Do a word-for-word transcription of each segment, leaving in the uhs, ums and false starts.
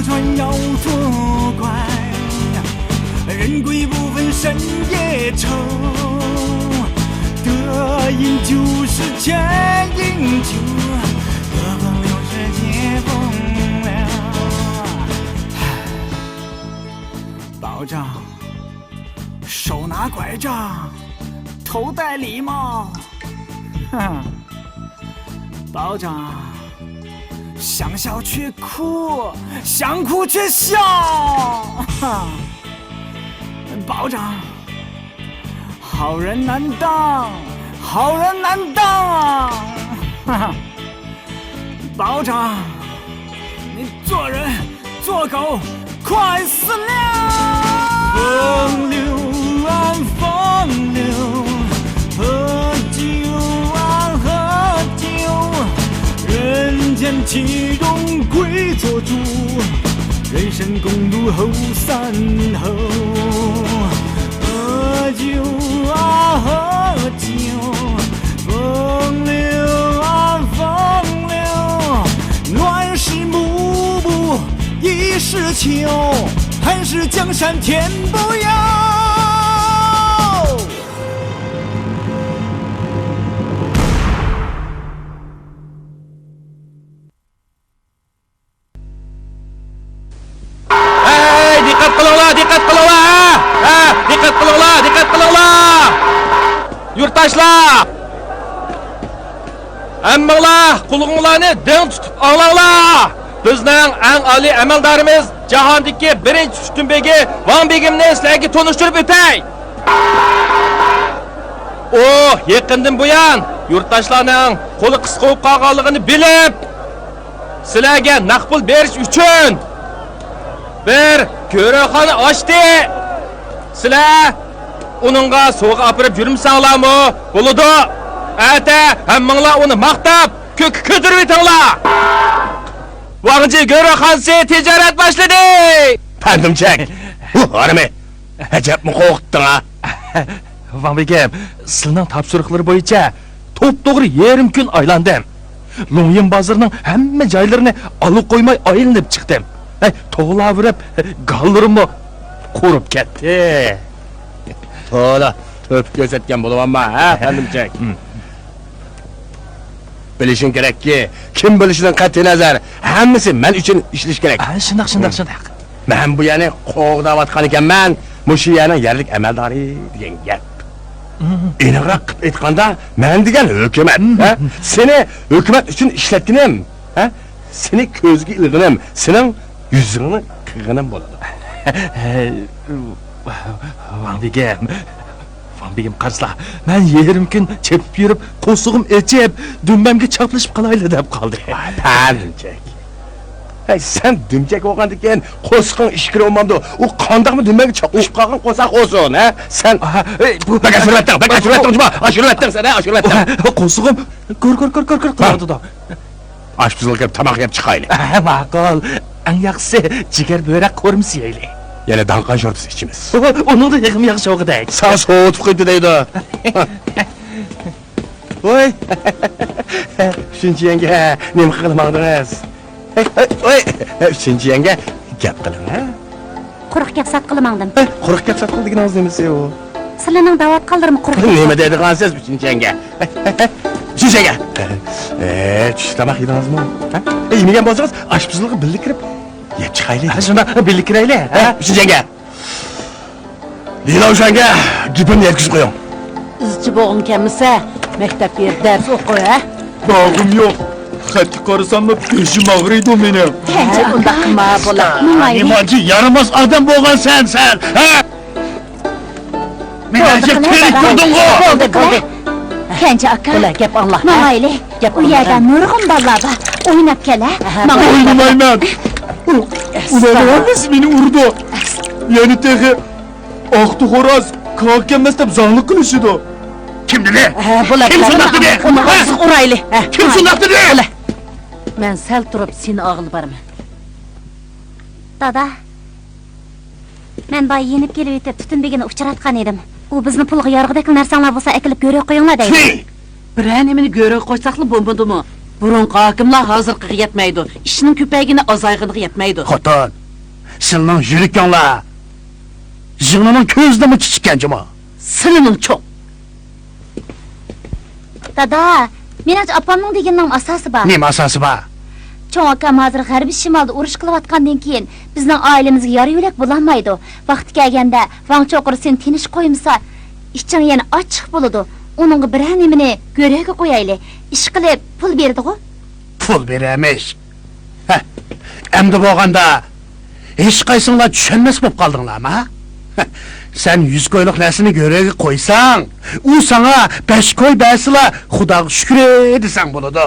船要作怪，人鬼不分深夜愁。得饮酒是千饮酒，得风流是借风流。保长，手拿拐杖，头戴礼帽。哼，保长，想笑却哭，想哭却笑。哼，保长，好人难当，好人难当啊！哈哈，保长，你做人做狗快死了！风流啊，风流，喝酒啊，喝酒，人间其中贵做主，人生公路后三后。喝酒啊，喝酒，风流啊，风流，乱世幕布已是秋，寒食江山天不由。ھەي، دىققەت قىلىڭلار، دىققەت قىلىڭلار، ھە؟ ھە، دىققەت قىلىڭلار، دىققەت قىلىڭلار! يۇرتداشلار! ھەممىڭلار قۇلىقىڭلارنى دىڭ تۇتۇپ ئاڭلاڭلار! بىزنىڭ ئەڭ ئالىي ئەمەلدارىمىز، جاھاندىكى بىرىنچى سۈتۈن بېگى ۋاڭ بېگىمنى سىلەرگە تونۇشتۇرۇپ ئۆتەي! ئۇ يېقىندىن بۇيان يۇرتداشلارنىڭ قولى قىسقا بولۇپ قالغانلىقىنى بىلىپ، سىلەرگە نەق پۇل بېرىش ئۈچۈن بىر گۆرۆخانا ئاچتى. سىلەر ئۇنىڭغا سوۋغا ئاپىرىپ يۈرمىسەڭلارمۇ بولىدۇ. ئەتە ھەممىڭلار ئۇنى ماختاپ، كۆككە كۆتۈرۈۋېتىڭلار. ۋاڭجى گۆرۆخانىسى تىجارەت باشلىدى! پەندىمچەك، بۇ ھارىمى ئەجەبمۇ قورقۇتتۇڭ ھە؟ ۋاڭ بېگىم، سىلىنىڭ تاپشۇرۇقلىرى بويىچە توپتوغرا يېرىم كۈن ئايلاندىم. لۇڭيىڭ بازىرىنىڭ ھەممە جايلىرىنى ئالا قويماي ئايلىنىپ چىقتىم. ھەي، توغلاۋېرىپ، گاللىرىممۇ قۇرۇپ كەتتى. تولا ئۆپۈپ كۆرسەتكەن بولۇۋالما، ھە، پەندىمچەك؟ بىلىشىڭ كېرەككى، كىم بولۇشىدىن قەتئىينەزەر، ھەممىسى مەن ئۈچۈن ئىشلىشى كېرەك. ھە، شۇنداق، شۇنداق، شۇنداق. مەن بۇ يەرنى قوغداۋاتقان ئىكەنمەن، مۇشۇ يەرنىڭ يەرلىك ئەمەلدارى دېگەن گەپ. ئېنىقراق قىلىپ ئېيتقاندا، مەن دېگەن ھۆكۈمەت، ھە؟ سېنى ھۆكۈمەت ئۈچۈن ئىشلەتكىنىم، ھە؟ سېنى كۆزگە ئىلغىنىم، سېنىڭ يۈزۈڭنى قىلغىنىم بولىدۇ. ۋاڭ بېگىم، ۋاڭ بېگىم، قارىسىلا، مەن يېرىم كۈن چېپىپ يۈرۈپ، قورسىقىم ئېچىپ، دۈمبەمگە چاپلىشىپ قالايلا دەپ قالدى. پەندىمچەك. ھەي، سەن دۈمبىچەك بولغاندىكىن قورسىقىڭ ئىچكىرى بولمامدۇ؟ ئۇ قانداقمۇ دۈمبەڭگە چاپلىشىپ قالغان قورساق بولسۇن، ھە؟ سەن بەك ئاشۇرۇۋەتتىڭ، بەك ئاشۇرۇۋەتتىڭ، جۇما! ئاشۇرۇۋەتتىڭ سەن، ھە؟ ئاشۇرۇۋەتتىڭ. قورسىقىم گۇر، گۇر، گۇر، گۇر، گۇر قىلىۋاتىدۇ. ئاشپۇزۇلغا كىرىپ تاماق يەپ چىقايلى. ھە، ماقۇل. ئەڭ ياخشىسى جىگەر بۆرەك قورۇمىسى يەيلى. يەنە داڭقان شورپىسى ئىچىمىز. ئۇنىڭدا ھېلىمۇ ياخشى ئوغۇدەك. ساڭا سوۋۇتۇپ قويدى دەيدۇ. ۋوي. ئۈچىنچى يەڭگە، نېمە قىلغىلى ماڭدىڭىز؟ ۋوي. ئۈچىنچى يەڭگە، گەپ قىلىڭ، ھە؟ قۇرۇق گەپ ساتقىلى ماڭدىم. ھە، قۇرۇق گەپ ساتقىلى دېگىنىڭىز نېمىسى ئۇ؟ سىلەرنىڭ دەۋاتقانلىرىمۇ قۇرۇق گەپ. نېمە دەيدىغانسىز ئۈچىنچى يەڭگە؟ ئۈچىنچى يەڭگە. ئە، چۈشلۈك تاماق يېدىڭىزمۇ؟ ھە؟ ئە، يېمىگەن بولسىڭىز، ئاشپۇزۇلغا بىللە كىرىپ يەپ چىقايلى. ھە، شۇنداق، بىللە كىرەيلى. ھە، ئۈچىنچى يەڭگە. لىلاۋشەنگە گېپىمنى يەتكۈزۈپ قويۇڭ. ئىزچى بولغۇڭ كەلمىسە، مەكتەپكە بېرىپ دەرس ئوقۇ، ھە؟ بارغۇم يوق. خەتكە قارىساملا بېشىم ئاغرىيدۇ مېنىڭ. ھە، ئۇنداق قىلما، بولا. ماڭايلى. نېمانچە يارىماس ئادەم بولغانسەن سەن، ھە؟ مېنى ئەجەب تىرىك كۆردۈڭغۇ؟ بولدى، بولدى. كەنجى ئاكا. بولا، گەپ ئاڭلا، ھە؟ ماڭايلى. گەپ ئاڭلا. ئۇ يەردە نۇرغۇن بالىلار بار. ئويناپ كەلە. ماڭايلى. ئوينىمايمەن. ئۇلار ھەممىسى مېنى ئۇرىدۇ. يەنە تېخى ئاقتۇ خوراز، كاكا ئەمەس دەپ زاڭلىق قىلىشىدۇ. كىم دېدى؟ ھە، بۇلار كىم شۇنداق دېدى؟ ئۇنى ھە؟ ئۇزۇق ئۇرايلى. ھە، كىم شۇنداق دېدى؟ بۇلار. مەن سەل تۇرۇپ سېنى ئاغىلى بارىمەن. دادا، مەن بايا يېنىپ كېلىۋېتىپ، تۈتۈن بېگىنى ئۇچراتقان ئىدىم. ئۇ بىزنى پۇلغا يارىغۇدەكلا نەرسەڭلار بولسا ئەكېلىپ گۆرۈگە قويۇڭلار دەيدۇ. چى! بىرەر نېمىنى گۆرۈگە قويساقلا بولمىدىمۇ؟ بۇرۇنقى ھاكىملار ھازىرقىغا يەتمەيدۇ، ئىشنىڭ كۆپەيگىنى ئازايغىنىغا يەتمەيدۇ. خوتۇن، سىلىنىڭ يۈرىكىڭلار زىڭنىنىڭ كۆزىدىنمۇ كىچىككەن جۇمۇ. سىلىنىڭ چوڭ. دادا، مېنىڭچە ئاپامنىڭ دېگىنىنىڭ ئاساسى بار. نېمە ئاساسى بار؟ چوڭ ئاكام ھازىر غەربىي شىمالدا ئۇرۇش قىلىۋاتقاندىن كېيىن، بىزنىڭ ئائىلىمىزگە يار يۆلەك بولالمايدۇ. ۋاقتى كەلگەندە، ۋاڭ چوقۇر سېنى تىنچ قويمىسا، ئىچىڭ يەنە ئاچچىق بولىدۇ. ئۇنىڭغا بىرەر نېمىنى گۆرۈگە قويايلى. ئىشقىلىپ، پۇل بېرىدىغۇ؟ پۇل بېرەرمىش. ھە، ئەمدى بولغاندا، ھېچقايسىڭلار چۈشەنمەس بولۇپ قالدىڭلارما؟ ھە، سەن يۈز كويلۇق نەرسىنى گۆرۈگە قويساڭ، ئۇ ساڭا بەش كوي بەرسىلا، خۇداغا شۈكرى دېسەڭ بولىدۇ.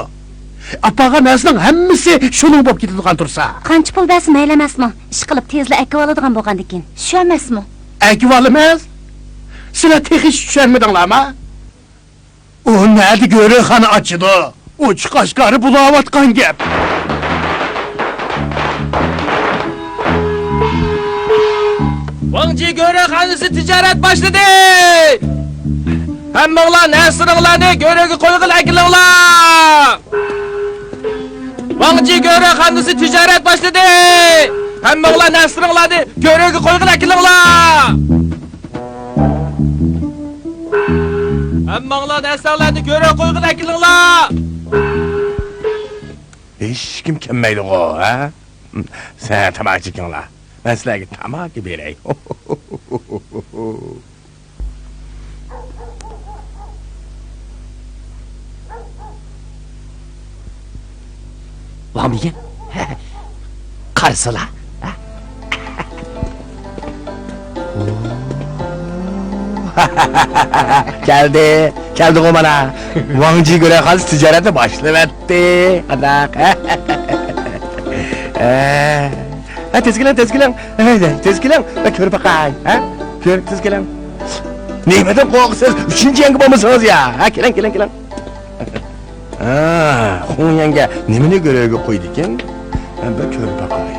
ئاپارغان نەرسىنىڭ ھەممىسى شۇنىڭ بولۇپ كېتىدىغان تۇرسا. قانچە پۇل بەرسە مەيلى ئەمەسمۇ؟ ئىشقىلىپ تېزلا ئەكىۋالىدىغان بولغاندىكىن، شۇ ئەمەسمۇ؟ ئەكىۋالىمىز؟ سىلەر تېخىچە چۈشەنمىدىڭلارما؟ ئۇ نەدە گۆرۆخانا ئاچىدۇ؟ ئوچۇق ئاشكارا بولاۋاتقان گەپ. ۋاڭجى گۆرۆخانىسى تىجارەت باشلىدى! ھەممىڭلار نەرسىلىرىڭلارنى گۆرۆگە قويغىلى ئەكېلىڭلار! ۋاڭجى گۆرۆخانىسى تىجارەت باشلىدى! ھەممىڭلار نەرسىلىرىڭلارنى گۆرۆگە قويغىلى ئەكېلىڭلار! ھەممىڭلار نەرسەڭلارنى گۆرۈگە قويغىلى ئەكېلىڭلار! ھېچكىم كەلمەيدىغۇ، ھە؟ سەن تاماكا چېكىڭلار. مەن سىلەرگە تاماكا بېرەي. ۋاڭ بېگىم، قارىسىلا. كەلدى، كەلدىغۇ مانا. ۋاڭجى گۆرەخانىسى تىجارەتنى باشلىۋەتتى. قانداق؟ ھە، تېز كېلىڭ، تېز كېلىڭ. ھە، تېز كېلىڭ. مەن كۆرۈپ باقاي. ھە؟ كۆر، تېز كېلىڭ. نېمىدىن قورقىسىز؟ ئۈچىنچى يەڭگە بولمىسىڭىز يا. ھە، كېلىڭ، كېلىڭ، كېلىڭ. ھە، خۇڭ يەڭگە نېمىنى گۆرۈگە قويدىكىن؟ مەن بىر كۆرۈپ باقاي.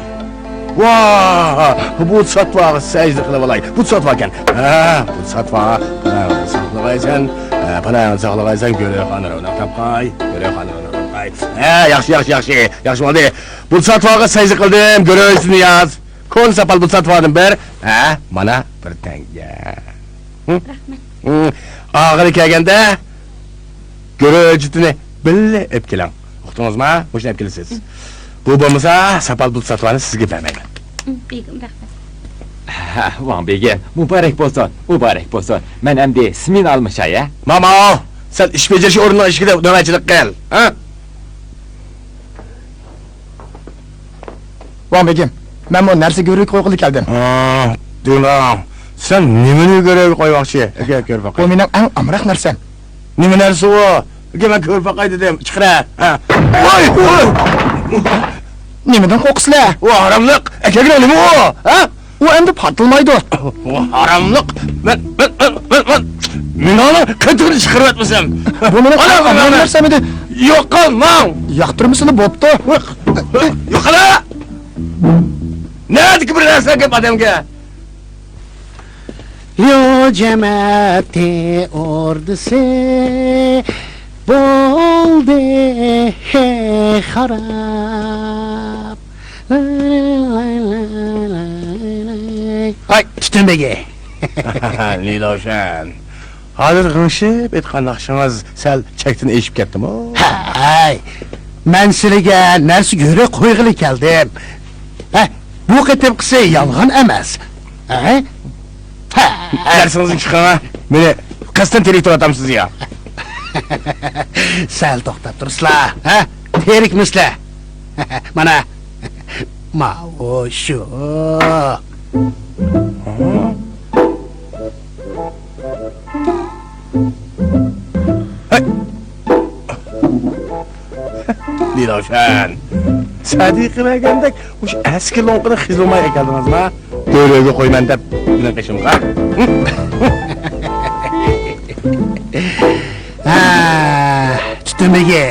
ۋاھ، بۇتساتۋاغا سەجدە قىلىۋالاي. بۇتساتۋاكەن. ھە، بۇتساتۋا، پاناڭنى ساقلىغايسەن. ھە، پاناڭنى ساقلىغايسەن، گۆرۆخانا روناق تاپقاي. گۆرۆخانا روناق تاپقاي. ھە، ياخشى، ياخشى، ياخشى. ياخشى بولدى. بۇتساتۋاغا سەجدە قىلدىم، گۆرۆچىنى ياز. كونا ساپال بۇتساتۋادىن بىر، ھە، مانا بىر تەڭگە. ھە؟ رەھمەت. ھە. ئاخىرى كەلگەندە، گۆرۆچىتىنى بىللە ئېلىپ كېلىڭ. ئۇقتىڭىزما؟ مۇشۇنى ئېلىپ كېلىسىز. بۇ بولمىسا، ساپال بۇتساتۋانى سىزگە بەرمەيمەن. بېگىم، رەھمەت. ھە، ۋاڭ بېگىم، مۇبارەك بولسۇن، مۇبارەك بولسۇن. مەن ئەمدى سمېنا ئالمىشاي، ھە؟ ماما، سەن ئىش بېجىرىش ئورنىنىڭ ئىشىكىدە نۆۋەتچىلىك قىل، ھە؟ ۋاڭ بېگىم، مەنمۇ نەرسە گۆرۈگە قويغىلى كەلدىم. ھا، دېمەڭ. سەن نېمىنى گۆرۈگە قويماقچى؟ ئەكە، كۆرۈپ باقاي. بۇ مېنىڭ ئەڭ ئامراق نەرسەم. نېمە نەرسە ئۇ؟ ئەكە، مەن كۆرۈپ باقاي دېدىم. چىقىرە. ھە. ۋاي! نېمىدىن قورقىسىلەر؟ ۋا ھاراملىق! ئەكەگىنىڭ نېمە ئۇ؟ ھە؟ ئۇ ئەمدى پارتلىمايدۇ. ۋا ھاراملىق! مەن، مەن، مەن، مەن، مەن مېنىڭنىڭ قېتىقىنى چىقىرىۋەتمىسەم. بۇ مېنىڭ ئەڭ ئامراق نەرسەم ئىدى. يوقال، ماڭ! ياقتۇرمىسىلا بوپتۇ. يوقال! نەدىكى بىر نەرسە گەپ ئادەمگە؟ ليۇ جەمەتى ئوردىسى بولدى خاراب. ھاي، تۈتۈن بېگى! لىلوشەن، ھازىر غىڭشىپ ئېيتقان ناخشىڭىز سەل چەكتىن ئېشىپ كەتتىمۇ؟ ھەي، مەن سىلىگە نەرسە گۆرۈگە قويغىلى كەلدىم. ھە، بۇ قېتىمقىسى يالغان ئەمەس. ھە؟ ھە. نەرسىڭىزنى چىقىرىڭ، ھە؟ مېنى قەستەن تېرىكتۈرۈۋاتامسىز يا؟ سەل توختاپ تۇرسىلا، ھە؟ تېرىكمىسىلە. مانا، ماۋۇ شۇ. ھەي! لىلوشەن، سەدىقە بەرگەندەك مۇشۇ ئەسكى لوڭقىنى خىجىلماي ئەكەلدىڭىزما؟ گۆرۈگە قويىمەن دەپ مېنىڭ قېشىمغا. ھە، تۈتۈن بېگى.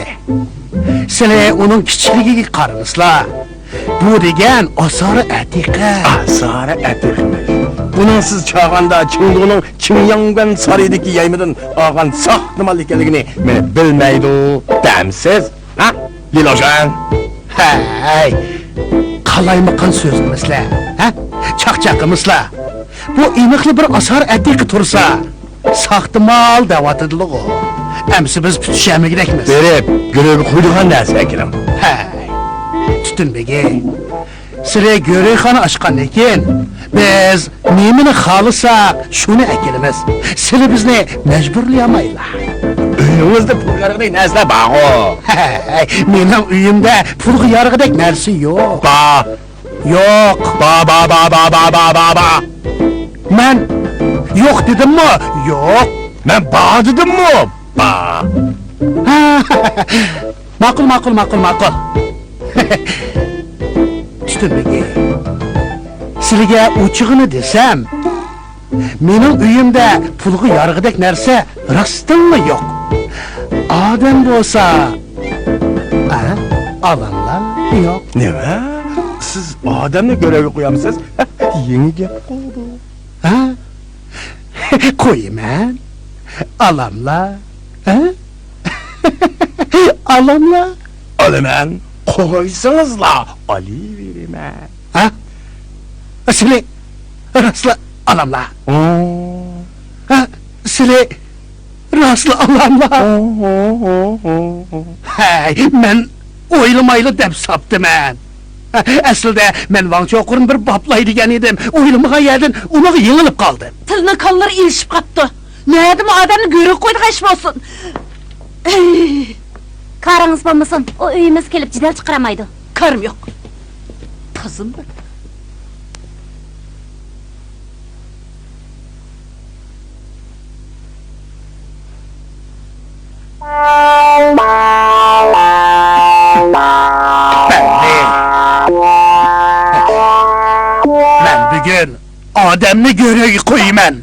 سىلى ئۇنىڭ كىچىكلىكىگە قارىمىسىلا. بۇ دېگەن ئاسارە ئەتىقە. ئاسارە ئەتىقىمىش. بۇنىڭ سىز چاغاندا چېڭدۇنىڭ چىڭياڭگۈەن سارىيىدىكى يايمىدىن ئالغان ساختا مال ئىكەنلىكىنى مېنى بىلمەيدۇ دەمسىز؟ ھە؟ لىلوشۈەن. ھەي، قالايمىقان سۆزلىمەسلە، ھە؟ چاقچاق قىلمىسىلا. بۇ ئېنىقلا بىر ئاسارە ئەتىقە تۇرسا، ساختا مال دەۋاتىدىلىغۇ. ئەمسە بىز پۈتۈشەلمىگۈدەكمىز. بېرىپ، گۆرۈگە قويىدىغان نەرسە ئەكىلىڭ. ھەي، تۈتۈن بېگى، سىلى گۆرۈگخانا ئاچقاندىن كېيىن، بىز نېمىنى خالىساق، شۇنى ئەكېلىمىز. سىلى بىزنى مەجبۇرلىيالمايلا. ئۆيىڭىزدە پۇل يارىغۇدەك نەرسىلەر بارغۇ؟ ھەي، مېنىڭ ئۆيۈمدە پۇلغا يارىغۇدەك نەرسە يوق. بار. يوق. بار، بار، بار. مەن يوق دېدىممۇ؟ يوق. مەن بار دېدىممۇ؟ بار. ماقۇل، ماقۇل، ماقۇل، ماقۇل. تۈتۈن بېگى، سىلىگە ئوچۇقىنى دېسەم، مېنىڭ ئۆيۈمدە پۇلغا يارىغۇدەك نەرسە راستتىنلا يوق. ئادەم بولسا، ئە، ئالاملا يوق. نېمە؟ سىز ئادەمنى گۆرۈگە قويامسىز؟ يېڭى گەپ قىلدى. ھە؟ قويىمەن. ئالاملا. ھە؟ ئالاملا. ئالىمەن. قويسىڭىزلا، ئالىۋېرىمەن. ھە؟ سىلى راستلا ئالاملا. ھە؟ سىلى راستلا ئالاملا. ھەي، مەن ئويلىمايلا دەپ ساپتىمەن. ئەسلىدە مەن ۋاڭ چوقۇرنى بىر باپلاي دېگەن ئىدىم. ئويلىمىغان يەردىن ئۇنىڭغا يېڭىلىپ قالدىم. تىلنىڭ كاللىرى ئېلىشىپ قاپتۇ. نەدىمۇ ئادەمنى گۆرۈگە قويىدىغان ئىش بولسۇن. ئەي. كارىڭىز بولمىسۇن، ئۇ ئۆيىمىزگە كېلىپ جېدەل چىقىرالمايدۇ. كارىم يوق. تازىمۇ. مەن بۈگۈن ئادەمنى گۆرۈگە قويىمەن.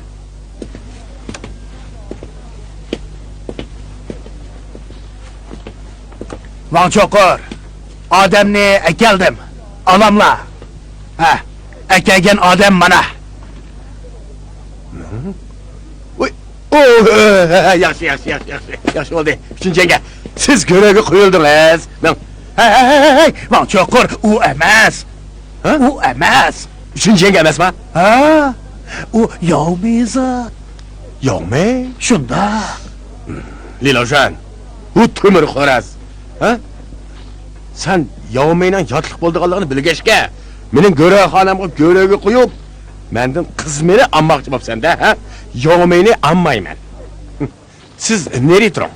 ۋاڭ چوقۇر، ئادەمنى ئەكەلدىم. ئالاملا. ھە، ئەكەلگەن ئادەم مانا. ۋۇي، ئۇ، ياخشى، ياخشى، ياخشى، ياخشى، ياخشى بولدى. ئۈچىنچى يەڭگە، سىز گۆرۈگە قويۇلدىڭىز. مېڭ. ھەي، ھەي، ھەي، ھەي، ۋاڭ چوقۇر، ئۇ ئەمەس. ھە؟ ئۇ ئەمەس. ئۈچىنچى يەڭگە ئەمەسما؟ ھە؟ ئۇ ياۋمېيزا. ياۋمېي؟ شۇنداق. لىلوشۈەن، ئۇ تۆمۈر خوراز. ھە؟ سەن ياۋمېينىڭ ياتلىق بولىدىغانلىقىنى بىلگەچكە، مېنىڭ گۆرەخانامغا گۆرۈگە قويۇپ، مەندىن قىز مېلى ئالماقچى بوپسەن-دە، ھە؟ ياۋمېينى ئالمايمەن. سىز نېرى تۇرۇڭ.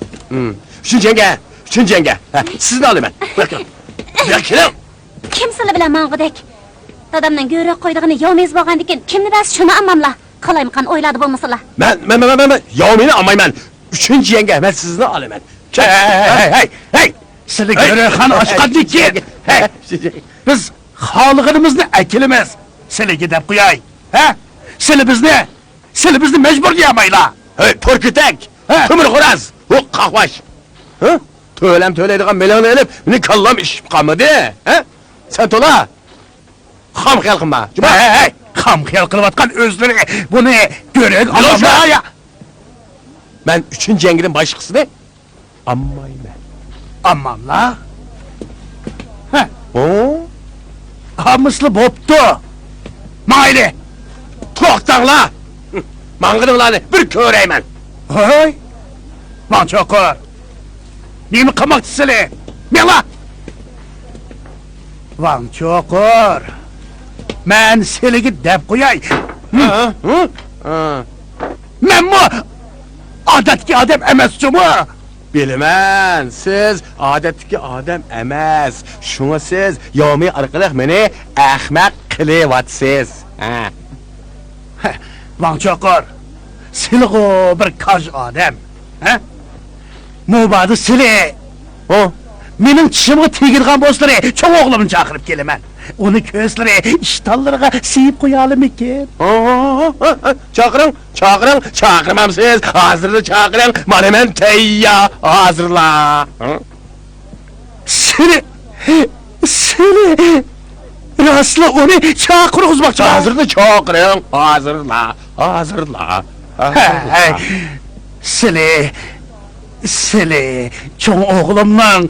ئۈچىنچى يەڭگە، ئۈچىنچى يەڭگە. ھە، سىزنى ئالىمەن. بۇياققا كېلىڭ. بۇياققا كېلىڭ. كىم سىلى بىلەن ماڭغۇدەك؟ دادامنىڭ گۆرۈگە قويىدىغىنى ياۋمېيىز بولغاندىكىن، كىمنى بەرسە شۇنى ئالماملا. قالايمىقان ئويلاردا بولمىسىلا. مەن، مەن، مەن، مەن، مەن ياۋمېينى ئالمايمەن. ئۈچىنچى يەڭگە، مەن سىزنى ئالىمەن. ھەي، ھەي، ھەي، ھەي، ھەي. سىلى گۆرەخانا ئاچقاندىن كېيىن، ھەي، بىز خالىغىنىمىزنى ئەكېلىمىز. سىلىگە دەپ قوياي. ھە؟ سىلى بىزنى، سىلى بىزنى مەجبۇرلىيالمايلا. ھەي، تور كۆتەك! ھە؟ تۆمۈر خوراز! ھۇ، قاقباش! ھە؟ تۆلەم تۆلەيدىغان مېلىڭنى ئېلىپ، مېنىڭ كاللام ئىششىپ قالمىدى. ھە؟ سەن تولا خام خىيال قىلما. جۇما! ھەي، ھەي، ھەي! خام خىيال قىلىۋاتقان ئۆزلىرى. بۇنى گۆرۈگە ئالاملا. مەن ئۈچىنچى يەڭگىدىن باشقىسىنى ئالمايمەن. ئالماملا؟ ھە. ھۇ؟ ئالمىسىلا بوپتۇ. ماڭايلى. توختاڭلا. ماڭغىنىڭلارنى بىر كۆرەيمەن. ھوي. ۋاڭ چوقۇر. نېمە قىلماقچىسىلى؟ مېڭلا. ۋاڭ چوقۇر. مەن سىلىگە دەپ قوياي. ھە؟ ھە؟ ھە. مەنمۇ ئادەتتىكى ئادەم ئەمەس جۇمۇ. بىلىمەن، سىز ئادەتتىكى ئادەم ئەمەس. شۇڭا سىز ياۋمېي ئارقىلىق مېنى ئەخمەق قىلىۋاتىسىز. ھە. ۋاڭ چوقۇر، سىلىغۇ بىر كاج ئادەم. ھە؟ مۇبادا سىلى، ھە؟ مېنىڭ چىشىمغا تېگىدىغان بولسىلىرى، چوڭ ئوغلۇمنى چاقىرىپ كېلىمەن. ئۇنى كۆرسىلىرى ئىشتانلىرىغا سىيىپ قويالىمىكىن؟ ھە، ھە، ھە، ھە. چاقىرىڭ، چاقىرىڭ، چاقىرمامسىز؟ ھازىرلا چاقىرىڭ، مانا مەن تەييار، ھازىرلا. ھە؟ سىلى، سىلى راستلا ئۇنى چاقىرغۇزماقچىما؟ ھازىرلا چاقىرىڭ، ھازىرلا، ھازىرلا، ھازىرلا. ھەي، سىلى، سىلى چوڭ ئوغلۇمنىڭ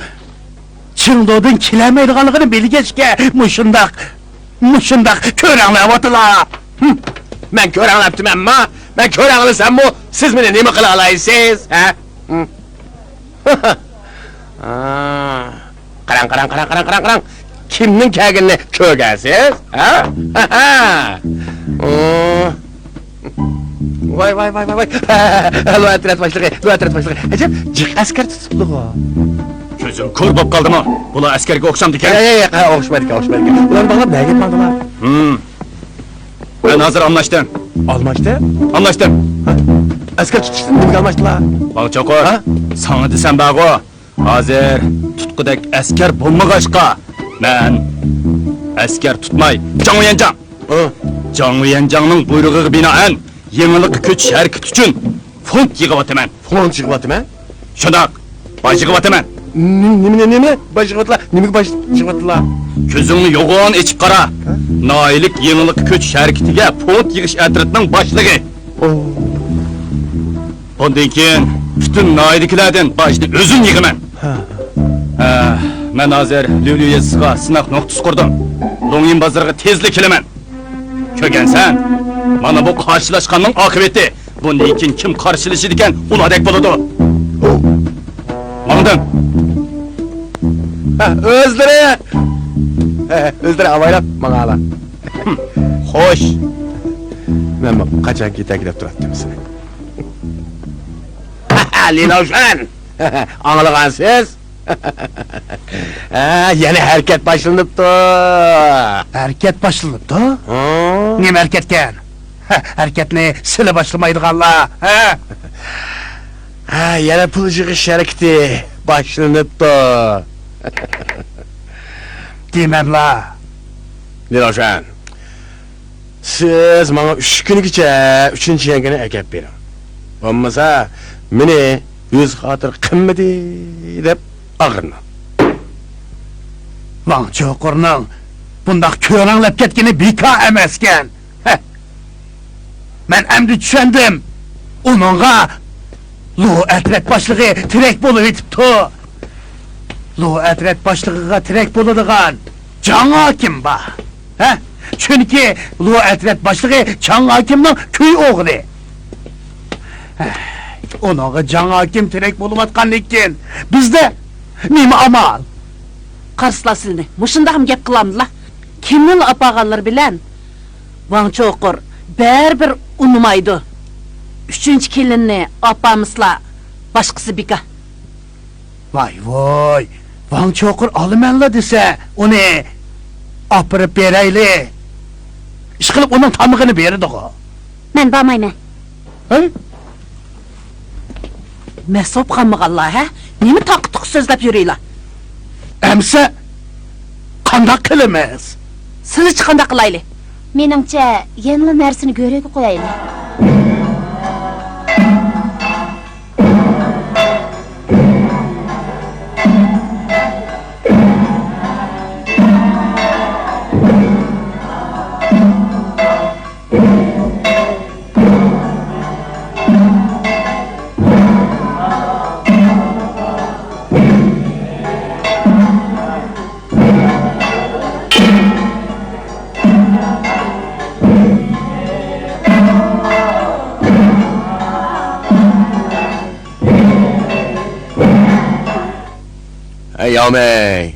چېڭدۇدىن كېلەلمەيدىغانلىقىنى بىلگەچكە، مۇشۇنداق، مۇشۇنداق كۆرەڭلەۋاتىلا. ھىم. مەن كۆرەڭلەپتىمەنما؟ مەن كۆرەڭلىسەممۇ، سىز مېنى نېمە قىلالايسىز، ھە؟ ھىم. ھا. قاراڭ، قاراڭ، قاراڭ، قاراڭ، قاراڭ، قاراڭ. كىمنىڭ كەلگىنىنى كۆرگەنسىز؟ ھە؟ ۋاي، ۋاي، ۋاي، ۋاي، ۋاي. لو ئەترەت باشلىقى، لو ئەترەت باشلىقى. ئەجەب جىق ئەسكەر تۇتۇپتىغۇ. كۆزۈڭ كور بولۇپ قالدىمۇ؟ بۇلار ئەسكەرگە ئوخشامدىكەن. يا، يا، يا، ئوخشىمايدىكەن، ئوخشىمايدىكەن. بۇلارنى باغلاپ نەگە كەتمەڭدىلار؟ ھىم. مەن ھازىر ئالماشتىم. ئالماشتىڭ؟ ئالماشتىم. ھە؟ ئەسكەر تۇتۇشتىن نېمىگە ئالماشتىلا؟ ۋاڭ چوقۇر، ھە؟ ساڭا دېسەم بارغۇ. ھازىر تۇتقۇدەك ئەسكەر بولمىغاچقا، مەن ئەسكەر تۇتماي، جاڭ ۋيەنجاڭ. ھە؟ جاڭ ۋيەنجاڭنىڭ بۇيرۇقىغا بىنائەن، يېڭىلىققا كۆچۈش ھەرىكىتى ئۈچۈن فوند يىغىۋاتىمەن. فوند يىغىۋاتىمەن؟ شۇنداق، باج يىغىۋاتىمەن. نېمە، نېمە، نېمە؟ باج يىغىۋاتىلا؟ نېمىگە باج يىغىۋاتىلا؟ كۆزۈڭنى يوغان ئېچىپ قارا. ھە؟ ناھىيەلىك يېڭىلىققا كۆچۈش ھەرىكىتىگە فوند يىغىش ئەترىتىنىڭ باشلىقى. ئو. بۇندىن كېيىن پۈتۈن ناھىيەدىكىلەردىن باجنى ئۆزۈم يىغىمەن. ھە. ھە، مەن ھازىر ليۇليۇ يېزىسىغا سىناق نۇقتىسى قۇردۇم. لوڭيىن بازىرىغا تېزلا كېلىمەن. كۆرگەنسەن؟ مانا بۇ قارشىلاشقاننىڭ ئاقىۋىتى. بۇندىن كېيىن كىم قارشىلىشىدىكەن، ئۇلاردەك بولىدۇ. ماڭدىم. ھە، ئۆزلىرى. ھە، ئۆزلىرى ئاۋايلاپ ماڭالا. خوش. مەنمۇ قاچان كېتەركى دەپ تۇراتتىم سېنى. لىلوشۈەن. ئاڭلىغانسىز؟ ھە، يەنە ھەرىكەت باشلىنىپتۇ. ھەرىكەت باشلىنىپتۇ؟ ھە؟ نېمە ھەرىكەتكەن؟ ھە، ھەرىكەتنى سىلى باشلىمايدىغانلا، ھە؟ ھە، يەنە پۇل يىغىش ھەرىكىتى باشلىنىپتۇ. دېمەملا. لىلوشۈەن. سىز ماڭا ئۈچ كۈنگىچە ئۈچىنچى يەڭگىنى ئەكەپ بېرىڭ. بولمىسا، مېنى ئۆز خاتىرە قىلمىدى دەپ ئاغرىنىڭ. ۋاڭ چوقۇرنىڭ بۇنداق كۆرەڭلەپ كەتكىنى بىكار ئەمەسكەن. ھە. مەن ئەمدى چۈشەندىم. ئۇنىڭغا لو ئەترەت باشلىقى تىرەك بولۇۋېتىپتۇ. لو ئەترەت باشلىقىغا تىرەك بولىدىغان جاڭ ھاكىم بار. ھە؟ چۈنكى لو ئەترەت باشلىقى چاڭ ھاكىمنىڭ كۈي ئوغلى. ئۇنىڭغا جاڭ ھاكىم تىرەك بولۇۋاتقاندىن كېيىن بىزدە نېمە ئامال؟ قارىسىلا سىلىنى، مۇشۇنداقمۇ گەپ قىلامدىلا؟ كېلىننى ئاپارغانلىرى بىلەن ۋاڭ چوقۇر بەرىبىر ئۇنىمايدۇ. ئۈچىنچى كېلىننى ئاپارمىسىلا، باشقىسى بىكار. ۋاي ۋوي، ۋاڭ چوقۇر ئالىمەنلا دېسە، ئۇنى ئاپىرىپ بېرەيلى. ئىشقىلىپ ئۇنىڭ تامىقىنى بېرىدىغۇ. مەن بارمايمەن. ھەي؟ مەس بولۇپ قالمىغانلا، ھە؟ نېمە تاقا-تۇقا سۆزلەپ يۈرۈيلا؟ ئەمسە قانداق قىلىمىز؟ سىلىچە قانداق قىلايلى؟ مېنىڭچە، يەنىلا نەرسىنى گۆرۈگە قويايلى. ھەي ياۋمەي،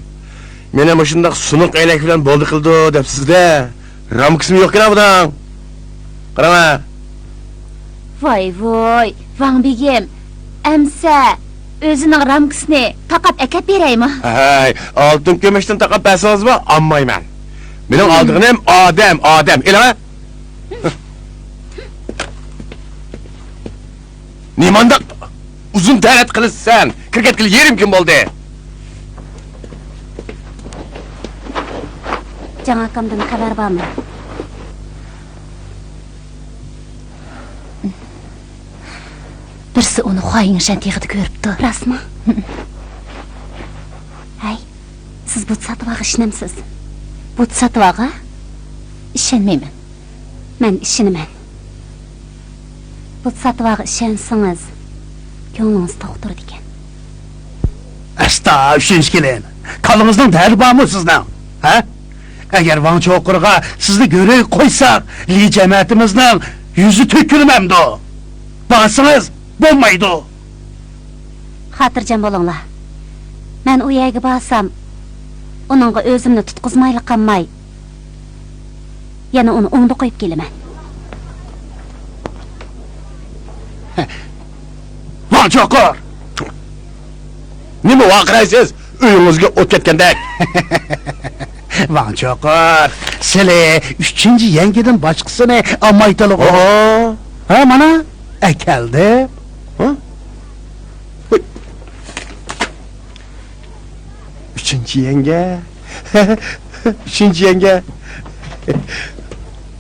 مېنى مۇشۇنداق سۇنۇق ئەينەك بىلەن بولدى قىلىدۇ دەپسىز-دە. رامكىسىمۇ يوقكەن ئاۋۇداڭ. قاراڭا. ۋاي ۋوي، ۋاڭ بېگىم، ئەمسە ئۆزىنىڭ رامكىسىنى تاقاپ ئەكەپ بېرەيمۇ؟ ھەي، ئالتۇن كۈمۈشتىن تاقاپ بەرسىڭىزمۇ ئالمايمەن. مېنىڭ ئالىدىغىنىم ئادەم، ئادەم. ئېلىڭە. نېمانداق ئۇزۇن تەرەت قىلىسەن؟ كىرىپ كەتكىلى يېرىم كۈن بولدى. جاڭ ئاكامدىن خەۋەر بارمۇ؟ بىرسى ئۇنى خۇايىڭشەن تېغىدا كۆرۈپتۇ. راستمۇ؟ ھەي، سىز بۇت ساتىۋالغا ئىشىنەمسىز؟ بۇت ساتىۋالغا؟ ئىشەنمەيمەن. مەن ئىشىنىمەن. بۇت ساتىۋالغا ئىشەنسىڭىز، كۆڭلىڭىز توق تۇرىدىكەن. ئەستا، ئۈچىنچى كېلىن. كاللىڭىزنىڭ دەردى بارمۇ سىزنىڭ؟ ھە؟ ئەگەر ۋاڭ چوقۇرغا سىزنى گۆرۈگە قويساق، لى جەمەتىمىزنىڭ يۈزى تۆكۈلمەمدۇ؟ بارسىڭىز بولمايدۇ. خاتىرجەم بولۇڭلار. مەن ئۇ يەرگە بارسام، ئۇنىڭغا ئۆزۈمنى تۇتقۇزمايلا قالماي، يەنە ئۇنى ئوڭدا قويۇپ كېلىمەن. ۋاڭ چوقۇر! نېمە ۋارقىرايسىز؟ ئۆيىڭىزگە ئوت كەتكەندەك. ۋاڭ چوقۇر، سىلى ئۈچىنچى يەڭگىدىن باشقىسىنى ئالمايتىلىغۇ. ھە، مانا، ئەكەلدىم. ھە؟ ھوي. ئۈچىنچى يەڭگە. ئۈچىنچى يەڭگە.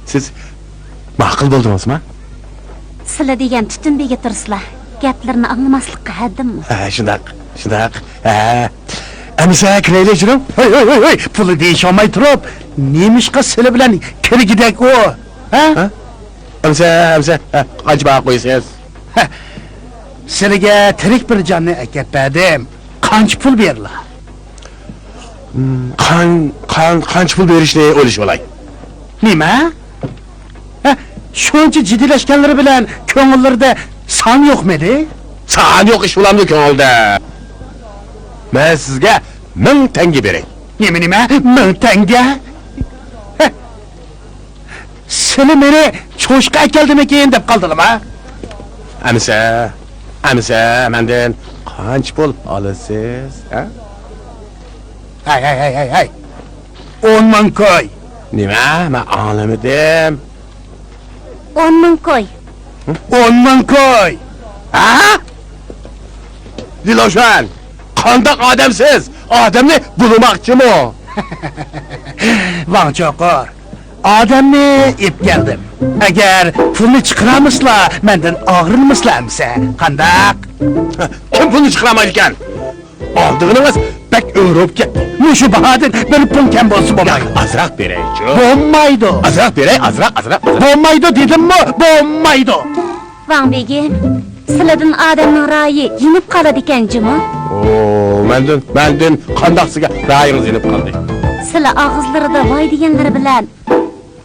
سىز ماقۇل بولدىڭىزمۇ؟ سىلە دېگەن تۈتۈن بېگى تۇرسىلا، گەپلىرىنى ئاڭلىماسلىققا ھەددىممۇ؟ ھە، شۇنداق، شۇنداق. ھە. ئەمىسە كىرەيلى، جۇرۇم. ھەي، ھەي، ھەي، ھەي، پۇلى دېيىشەلمەي تۇرۇپ، نېمىشقا سىلە بىلەن كىرگۈدەك ئۇ؟ ھە؟ ھە؟ ئەمىسە، ئەمىسە، ھە، قانچە باھا قويىسىز؟ ھە. سىلىگە تىرىك بىر جاننى ئەكەپ بەردىم. قانچە پۇل بېرىلا؟ قان-، قان-، قانچە پۇل بېرىشنى ئويلىشىۋالاي. نېمە؟ ھە، شۇنچە جىددىيلەشكەنلىرى بىلەن كۆڭۈللىرىدە سان يوقمىدى؟ سان يوق ئىش بولامدۇ كۆڭۈلدە؟ مەن سىزگە مىڭ تەڭگە بېرەي. نېمە، نېمە؟ مىڭ تەڭگە؟ ھە. سىلى مېنى چوشقا ئەكەلدىمىكىن دەپ قالدىلىما؟ ئەمىسە، ئەمىسە مەندىن قانچە پۇل ئالىسىز، ھە؟ ھەي، ھەي، ھەي، ھەي، ھەي! ئون مىڭ كوي! نېمە؟ مەن ئاڭلىمىدىم. ئون مىڭ كوي. ئون مىڭ كوي! ھە؟ لىلوشۈەن، قانداق ئادەمسىز؟ ئادەمنى بۇلىماقچىمۇ؟ ۋاڭ چوقۇر، ئادەمنى ئېلىپ كەلدىم. ئەگەر پۇلنى چىقىرالمىسىلا، مەندىن ئاغرىنمىسىلا ئەمىسە. قانداق؟ كىم پۇلنى چىقىرالمايدىكەن؟ ئالىدىغىنىڭىز بەك ئۆرۈپ كەتتى. مۇشۇ باھادىن بىر پۇڭ كەم بولسا بولمايدۇ. ياق، ئازراق بېرەيچۇ. بولمايدۇ. ئازراق بېرەي، ئازراق، ئازراق، ئازراق. بولمايدۇ دېدىممۇ، بولمايدۇ. ۋاڭ بېگىم، سىلىدىن ئادەمنىڭ رايى يېنىپ قالىدىكەن جۇمۇ. ئو، مەندىن، مەندىن قانداق سىزگە رايىڭىز يېنىپ قالدى؟ سىلى ئاغزىلىرىدا ۋاي دېگەنلىرى بىلەن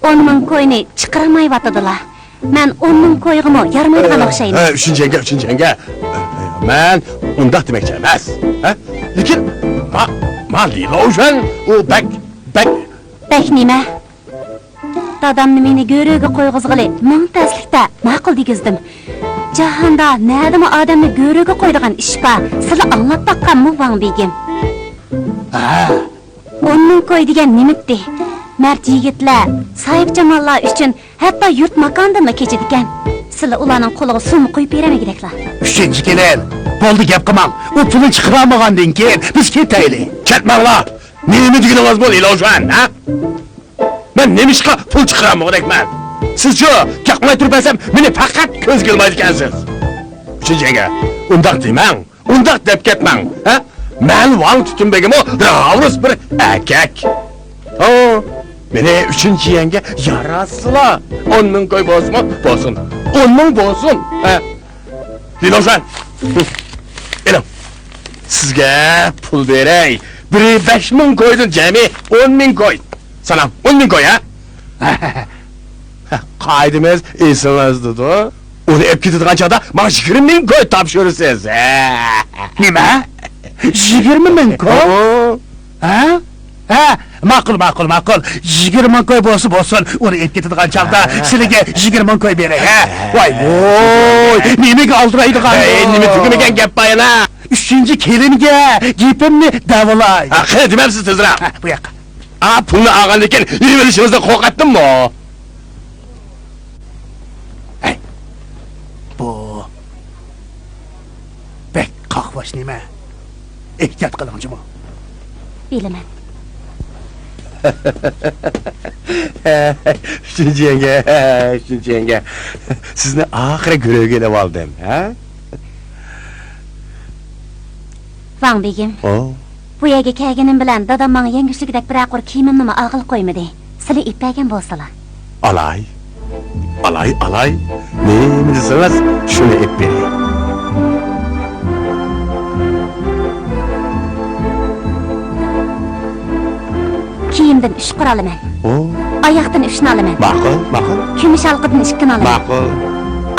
ئون مىڭ كوينى چىقىرالمايۋاتىدىلا. مەن ئون مىڭ كويغىمۇ يارىمايدىغان ئوخشايمەن. ھە، ئۈچىنچى يەڭگە، ئۈچىنچى يەڭگە. مەن ئۇنداق دېمەكچى ئەمەس. ھە؟ لېكىن ما، ما لىلوشۈەن ئۇ بەك، بەك. بەك نېمە؟ دادامنى مېنى گۆرۈگە قويغۇزغىلى مىڭ تەسلىكتە ماقۇل دېگۈزدۈم. جاھاندا نەدىمۇ ئادەمنى گۆرۈگە قويىدىغان ئىش بار؟ سىلى ئاڭلاپ باققانمۇ ۋاڭ بېگىم؟ ھە. ئون مىڭ كوي دېگەن نېمىتتى؟ مەرد يىگىتلەر، ساھىبجاماللار ئۈچۈن ھەتتا يۇرت ماكاندىنلا كېچىدىكەن. سىلى ئۇلارنىڭ قولىغا سومما قويۇپ بېرەلمىگۈدەكلا. ئۈچىنچى كېلىن، بولدى، گەپ قىلماڭ. ئۇ پۇلنى چىقىرالمىغاندىن كېيىن بىز كېتەيلى. كەتمەڭلار! نېمە دېگىنىڭىز بۇ، لىلوشۈەن، ھە؟ مەن نېمىشقا پۇل چىقىرالمىغۇدەكمەن؟ سىزچۇ، گەپ قىلماي تۇرۇپ بەرسەم، مېنى پەقەت كۆزگە ئىلمايدىكەنسىز. ئۈچىنچى يەڭگە، ئۇنداق دېمەڭ. ئۇنداق دەپ كەتمەڭ، ھە؟ مەن ۋاڭ تۈتۈن بېگىمۇ راۋۇرۇس بىر ئەركەك. ھا، مېنى ئۈچىنچى يەڭگە ياراتسىلا، ئون مىڭ كوي بولسىمۇ بولسۇن، ئون مىڭ بولسۇن، ھە؟ لىلوشۈەن، ئېلىڭ، سىزگە پۇل بېرەي، بىرى بەش مىڭ كويدىن جەمئىي ئون مىڭ كوي. ساناڭ، ئون مىڭ كوي، ھە؟ قائىدىمىز ئېسىڭىزدىدۇ. ئۇنى ئېلىپ كېتىدىغان چاغدا ماڭا يىگىرمە مىڭ كوي تاپشۇرىسىز. نېمە؟ يىگىرمە مىڭ كوي؟ ھە؟ ھە، ماقۇل، ماقۇل، ماقۇل. يىگىرمە مىڭ كوي بولسا بولسۇن. ئۇنى ئېلىپ كېتىدىغان چاغدا سىلىگە يىگىرمە مىڭ كوي بېرەي، ھە؟ ۋاي ۋوي، نېمىگە ئالدىرايدىغان؟ ھەي، نېمە تۈگىمىگەن گەپ بار يەنە؟ ئۈچىنچى كېلىنگە گېپىمنى دەۋالاي. ھە، قېنى دېمەمسىز تېزرەك. ھە، بۇ ياققا. ئا، پۇلنى ئالغاندىن كېيىن يېيىۋېلىشىڭىزدىن قورقاتتىممۇ؟ ھەي، بۇ بەك قاقباش نېمە؟ ئېھتىيات قىلىڭ جۇمۇ. بىلىمەن. ئۈچىنچى يەڭگە، ئۈچىنچى يەڭگە. سىزنى ئاخىرى گۆرۈگە ئېلىۋالدىم، ھە؟ ۋاڭ بېگىم. ئو. بۇ يەرگە كەلگىنىم بىلەن دادام ماڭا يەڭگۈشلۈكىدەك بىرەر قۇر كىيىمىمنىمۇ ئالغىلى قويمىدى. سىلى ئېلىپ بەرگەن بولسىلا. ئالاي. ئالاي، ئالاي. نېمە دېسىڭىز، شۇنى ئېلىپ بېرەي. كىيىمدىن ئۈچ قۇر ئالىمەن. ئو. ئاياقتىن ئۈچنى ئالىمەن. ماقۇل، ماقۇل. كۈمۈش ھالقىدىن ئىككىنى ئالىمەن. ماقۇل.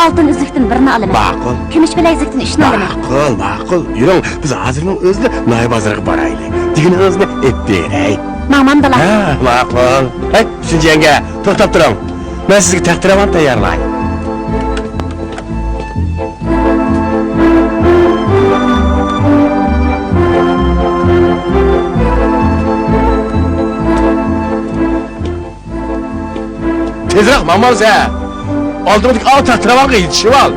ئالتۇن ئۈزۈكتىن بىرنى ئالىمەن. ماقۇل. كۈمۈش بىلەيزۈكتىن ئۈچنى ئالىمەن. ماقۇل، ماقۇل. يۈرۈڭ، بىز ھازىرنىڭ ئۆزىدە ناھىيە بازىرىغا بارايلى. دېگىنىڭىزنى ئېلىپ بېرەي. ماڭمامدىلا؟ ھە، ماقۇل. ھەي، ئۈچىنچى يەڭگە، توختاپ تۇرۇڭ. مەن سىزگە تەختىراۋان تەييارلاي. تېزرەك ماڭمامسەن؟ ئالدىڭدىكى ئاۋۇ تەختىراۋانغا يېتىشىۋال.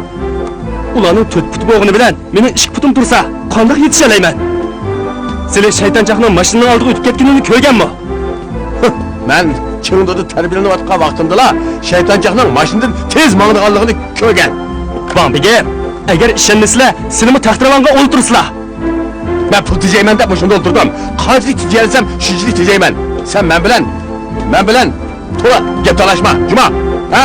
ئۇلارنىڭ تۆت پۇتى بولغىنى بىلەن مېنىڭ ئىككى پۇتۇم تۇرسا، قانداق يېتىشەلەيمەن؟ سىلى شەيتانچاقنىڭ ماشىنىنىڭ ئالدىغا ئۆتۈپ كەتكىنىنى كۆرگەنمۇ؟ مەن چىڭدۇدا تەربىيەلىنىۋاتقان ۋاقتىمدىلا شەيتانچاقنىڭ ماشىنىدىن تېز ماڭىدىغانلىقىنى كۆرگەن. ۋاڭ بېگىم، ئەگەر ئىشەنمىسىلە، سىلىمۇ تەختىراۋانغا ئولتۇرسىلا. مەن پۇل تېجەيمەن دەپ مۇشۇندا ئولتۇردۇم. قانچىلىك تېجىيەلىسەم، شۇنچىلىك تېجەيمەن. سەن مەن بىلەن، مەن بىلەن تولا گەپ تالاشما، جۇما. ھە؟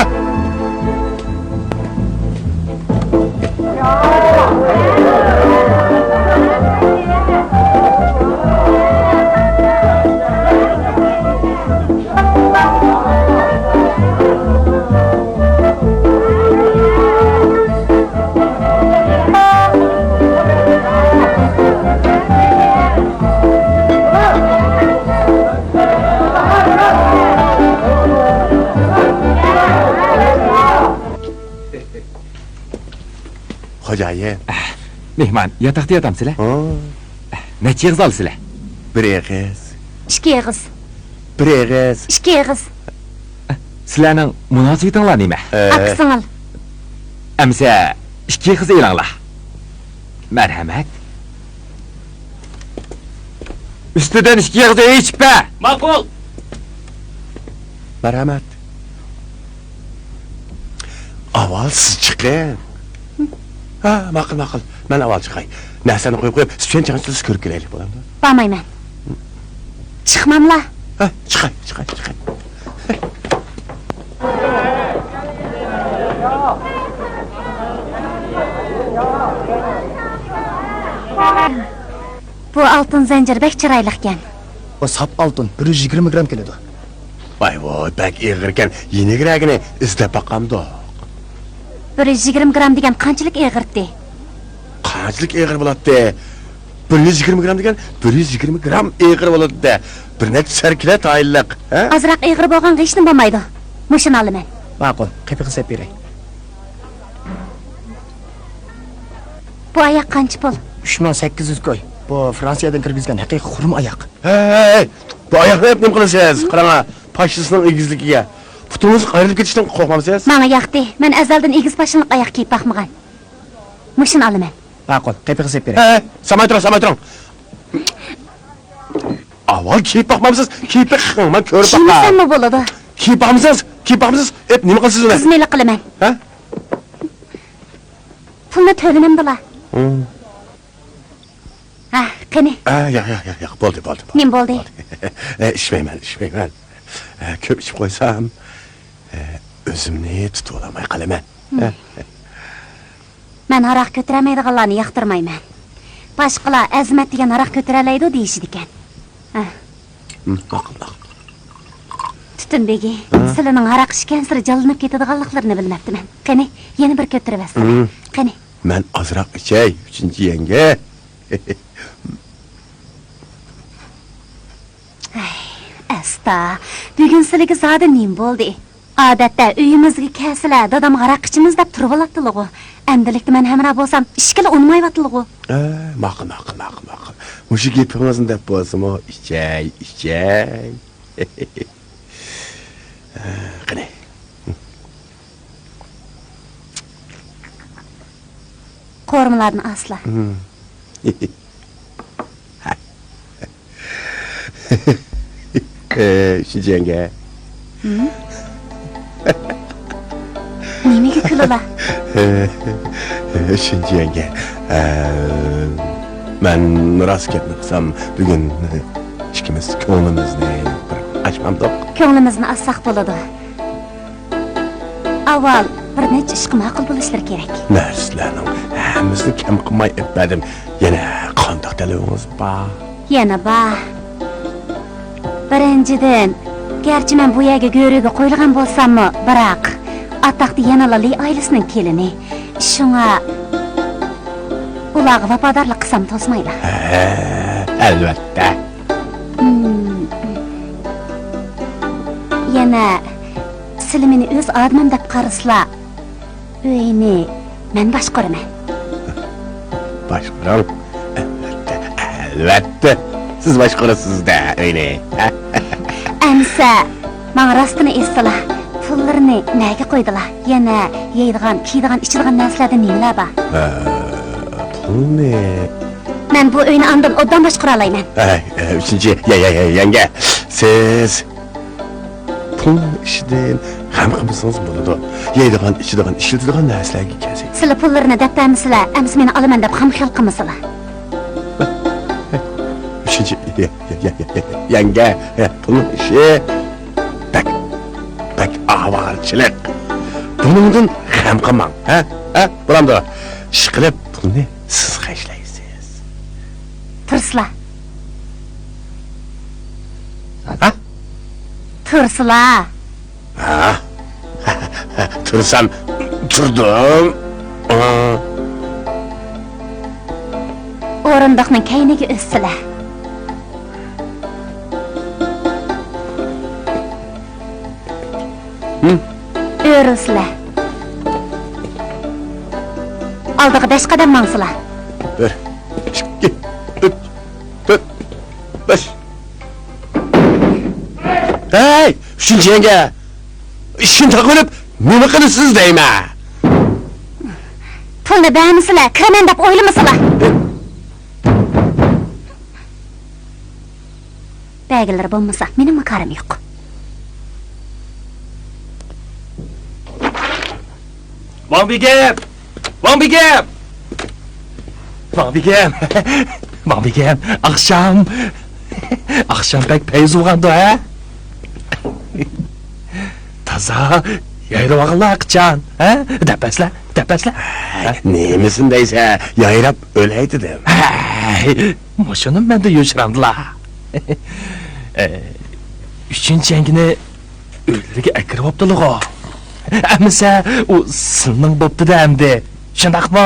خوجايىن. ئەھ، مېھمان، ياتاقتا ياتامسىلەر؟ ھە. ئەھ، نەچچە ئېغىز ئالىسىلەر؟ بىر ئېغىز. ئىككى ئېغىز. بىر ئېغىز. ئىككى ئېغىز. سىلەرنىڭ مۇناسىۋىتىڭلار نېمە؟ ئە. ئاكا سىڭىل. ئەمسە ئىككى ئېغىز ئېلىڭلار. مەرھەمەت. ئۈستىدىن ئىككى ئېغىز ئېچىپ بەر. ماقۇل. مەرھەمەت. ئاۋۋال سىز چىقىڭ. ھە، ماقۇل، ماقۇل. مەن ئاۋۋال چىقاي. نەرسەمنى قويۇپ قويۇپ، سۈتۈن چاڭچىلىسى كۆرۈپ كېلەيلى، بولامدۇ؟ بارمايمەن. چىقماملا؟ ھە، چىقاي، چىقاي، چىقاي. بۇ ئالتۇن زەنجىر بەك چىرايلىقكەن. بۇ ساپ ئالتۇن، بىر يۈز يىگىرمە گرام كېلىدۇ. ۋاي ۋاي، بەك ئېغىركەن، يېنىكرەكىنى ئىزدەپ باقامدۇق. بىر يۈز يىگىرمە گرام دېگەن قانچىلىك ئېغىرتى؟ قانچىلىك ئېغىر بولاتتى؟ بىر يۈز يىگىرمە گرام دېگەن بىر يۈز يىگىرمە گرام ئېغىر بولاتتى. بىر نەچچە سەركىلە تايىنلىق، ھە؟ ئازراق ئېغىر بولغانغا ھېچنېمە بولمايدۇ. مۇشۇنى ئالىمەن. ماقۇل، قېپىغا سېلىپ بېرەي. بۇ ئاياق قانچە پۇل؟ ئۈچ مىڭ سەككىز يۈز كوي. بۇ فرانسىيەدىن كىرگۈزگەن ھەقىقىي خۇرما ئاياق. ھەي، ھەي، ھەي! بۇ ئاياقنى ئېلىپ نېمە قىلىسىز؟ قاراڭا، پاشىسىنىڭ ئېگىزلىكىگە. پۇتىڭىز ئايرىلىپ كېتىشتىن قورقمامسىز؟ ماڭا ياقتى. مەن ئەزەلدىن ئېگىز پاشنىلىق ئاياق كىيىپ باقمىغان. مۇشۇنى ئالىمەن. ماقۇل، قېپىغا سېلىپ بېرەي. ھەي، ھەي، سانماي تۇرۇڭ، سانماي تۇرۇڭ. ئاۋۋال كىيىپ باقمامسىز؟ كىيىپ بېقىڭ، مەن كۆرۈپ باقاي. كىيمىسەممۇ بولىدۇ. كىيىپ باقمىسىڭىز، كىيىپ باقمىسىز، ئېپ نېمە قىلىسىز ئۇنى؟ خىزمەتلىك قىلىمەن. ھە؟ پۇلنى تۆلىمەمدىلا. ھە، قېنى؟ ھە، ياق، ياق، ياق، ياق، بولدى، بولدى، بولدى. نېمە بولدى؟ بولدى. ئە، ئىچمەيمەن، ئىچمەيمەن. ئە، كۆپ ئىچىپ قويسام، ئە، ئۆزۈمنى تۇتۇۋالالماي قالىمەن. مەن ھاراق كۆتۈرەلمەيدىغانلارنى ياقتۇرمايمەن. باشقىلار ئەزىمەت دېگەن ھاراق كۆتۈرەلەيدۇ دېيىشىدىكەن. ھە. ماقۇل، ماقۇل. تۈتۈن بېگى، سىلىنىڭ ھاراق ئىچكەنسېرى جانلىنىپ كېتىدىغانلىقلىرىنى بىلمەپتىمەن. قېنى، يەنە بىر كۆتۈرۈۋەتسىلە. قېنى. مەن ئازراق ئىچەي، ئۈچىنچى يەڭگە. ھەي، ئەستا، بۈگۈن سىلىگە زادى نېمە بولدى؟ ئادەتتە ئۆيىمىزگە كەلسىلە، دادام ھاراق ئىچىمىز دەپ تۇرۇۋالاتتىلىغۇ. ئەمدىلىكتە مەن ھەمراھ بولسام، ئىشىكلا ئۇنىمايۋاتىلىغۇ. ئە، ماقۇل، ماقۇل، ماقۇل، ماقۇل. مۇشۇ گېپىڭىزنى دەپ بولسىمۇ، ئىچەي، ئىچەي. ئە، قېنى. قورۇمىلاردىن ئاسلا. ئۈچىنچى يەڭگە. نېمىگە كۈلىلا؟ ئۈچىنچى يەڭگە. مەن راست گەپنى قىلسام، بۈگۈن ئىككىمىز كۆڭلىمىزنى بىر ئاچمامدۇق؟ كۆڭلىمىزنى ئاچساق بولىدۇ. ئاۋۋال بىر نەچچە ئىشقا ماقۇل بولۇشلىرى كېرەك. نەرسىلەرنىڭ ھەممىسىنى كەم قىلماي ئېلىپ بەردىم. يەنە قانداق تەلىپىڭىز بار؟ يەنە بار. بىرىنچىدىن، گەرچە مەن بۇ يەرگە گۆرۈگە قويۇلغان بولساممۇ، بىراق ئاتاقتا يەنىلا لى ئائىلىسىنىڭ كېلىنى. شۇڭا ئۇلارغا ۋاپادارلىق قىلسام توسمايلا. ھە، ئەلۋەتتە. ھىم. يەنە سىلى مېنى ئۆز ئادىمىم دەپ قارىسىلا، ئۆينى مەن باشقۇرىمەن. باشقۇرۇڭ. ئەلۋەتتە، ئەلۋەتتە. سىز باشقۇرىسىز-دە ئۆينى. ئەمىسە، ماڭا راستىنى ئېيتسىلا، پۇللىرىنى نەگە قويدىلا؟ يەنە يەيدىغان، كىيىدىغان، ئىچىدىغان نەرسىلەردە نېمىلەر بار؟ ھە، پۇلنى. مەن بۇ ئۆينى ئاندىن ئوبدان باشقۇرالايمەن. ھەي، ئۈچىنچى، يە، يە، يە، يەڭگە، سىز پۇلنىڭ ئىشىدىن غەم قىلمىسىڭىز بولىدۇ. يەيدىغان، ئىچىدىغان، ئىشلىتىدىغان نەرسىلەرگە كەلسەك. سىلە پۇللىرىنى دەپ بەرمىسىلە، ئەمىسە مېنى ئالىمەن دەپ خام خىيال قىلمىسىلا. ئۈچىنچى، يە، يە، يە، يە، يەڭگە، پۇلنىڭ ئىشى بەك، بەك ئاۋارىچىلىق. بۇنىڭدىن غەم قىلماڭ، ھە؟ ھە؟ بولامدۇ؟ ئىشقىلىپ پۇلنى سىز خەجلەيسىز. تۇرسىلا. ھە؟ تۇرسىلا. ھە؟ تۇرسام، تۇردۇم. ئورۇندۇقنىڭ كەينىگە ئۆتسىلە. ھىم. ئۆرۈلسىلە. ئالدىغا بەش قەدەم ماڭسىلا. بىر، ئىككى، ئۈچ، تۆت، بەش. ھەي، ئۈچىنچى يەڭگە! شۇنداق بولۇپ نېمە قىلىسىز دەيمەن؟ پۇلنى بەرمىسىلە، كىرىمەن دەپ ئويلىمىسىلا. بەرگىلىرى بولمىسا، مېنىڭمۇ كارىم يوق. ۋاڭ بېگىم! ۋاڭ بېگىم! ۋاڭ بېگىم! ۋاڭ بېگىم، ئاخشام، ئاخشام بەك پەيز بولغاندۇ، ھە؟ تازا يايرىۋالغىنلا قاچان، ھە؟ دەپ بەرسىلە، دەپ بەرسىلە. ھە؟ نېمىسىنى دەيسە، يايراپ ئۆلەي دېدىم. ھەي، مۇشۇنى مەندىن يوشۇرامدىلا. ئە، ئۈچىنچى يەڭگىنى ئۆيلىرىگە ئەكىرىۋاپتىلىغۇ. ئەمىسە ئۇ سىلىنىڭ بوپتىدە ئەمدى. شۇنداقمۇ؟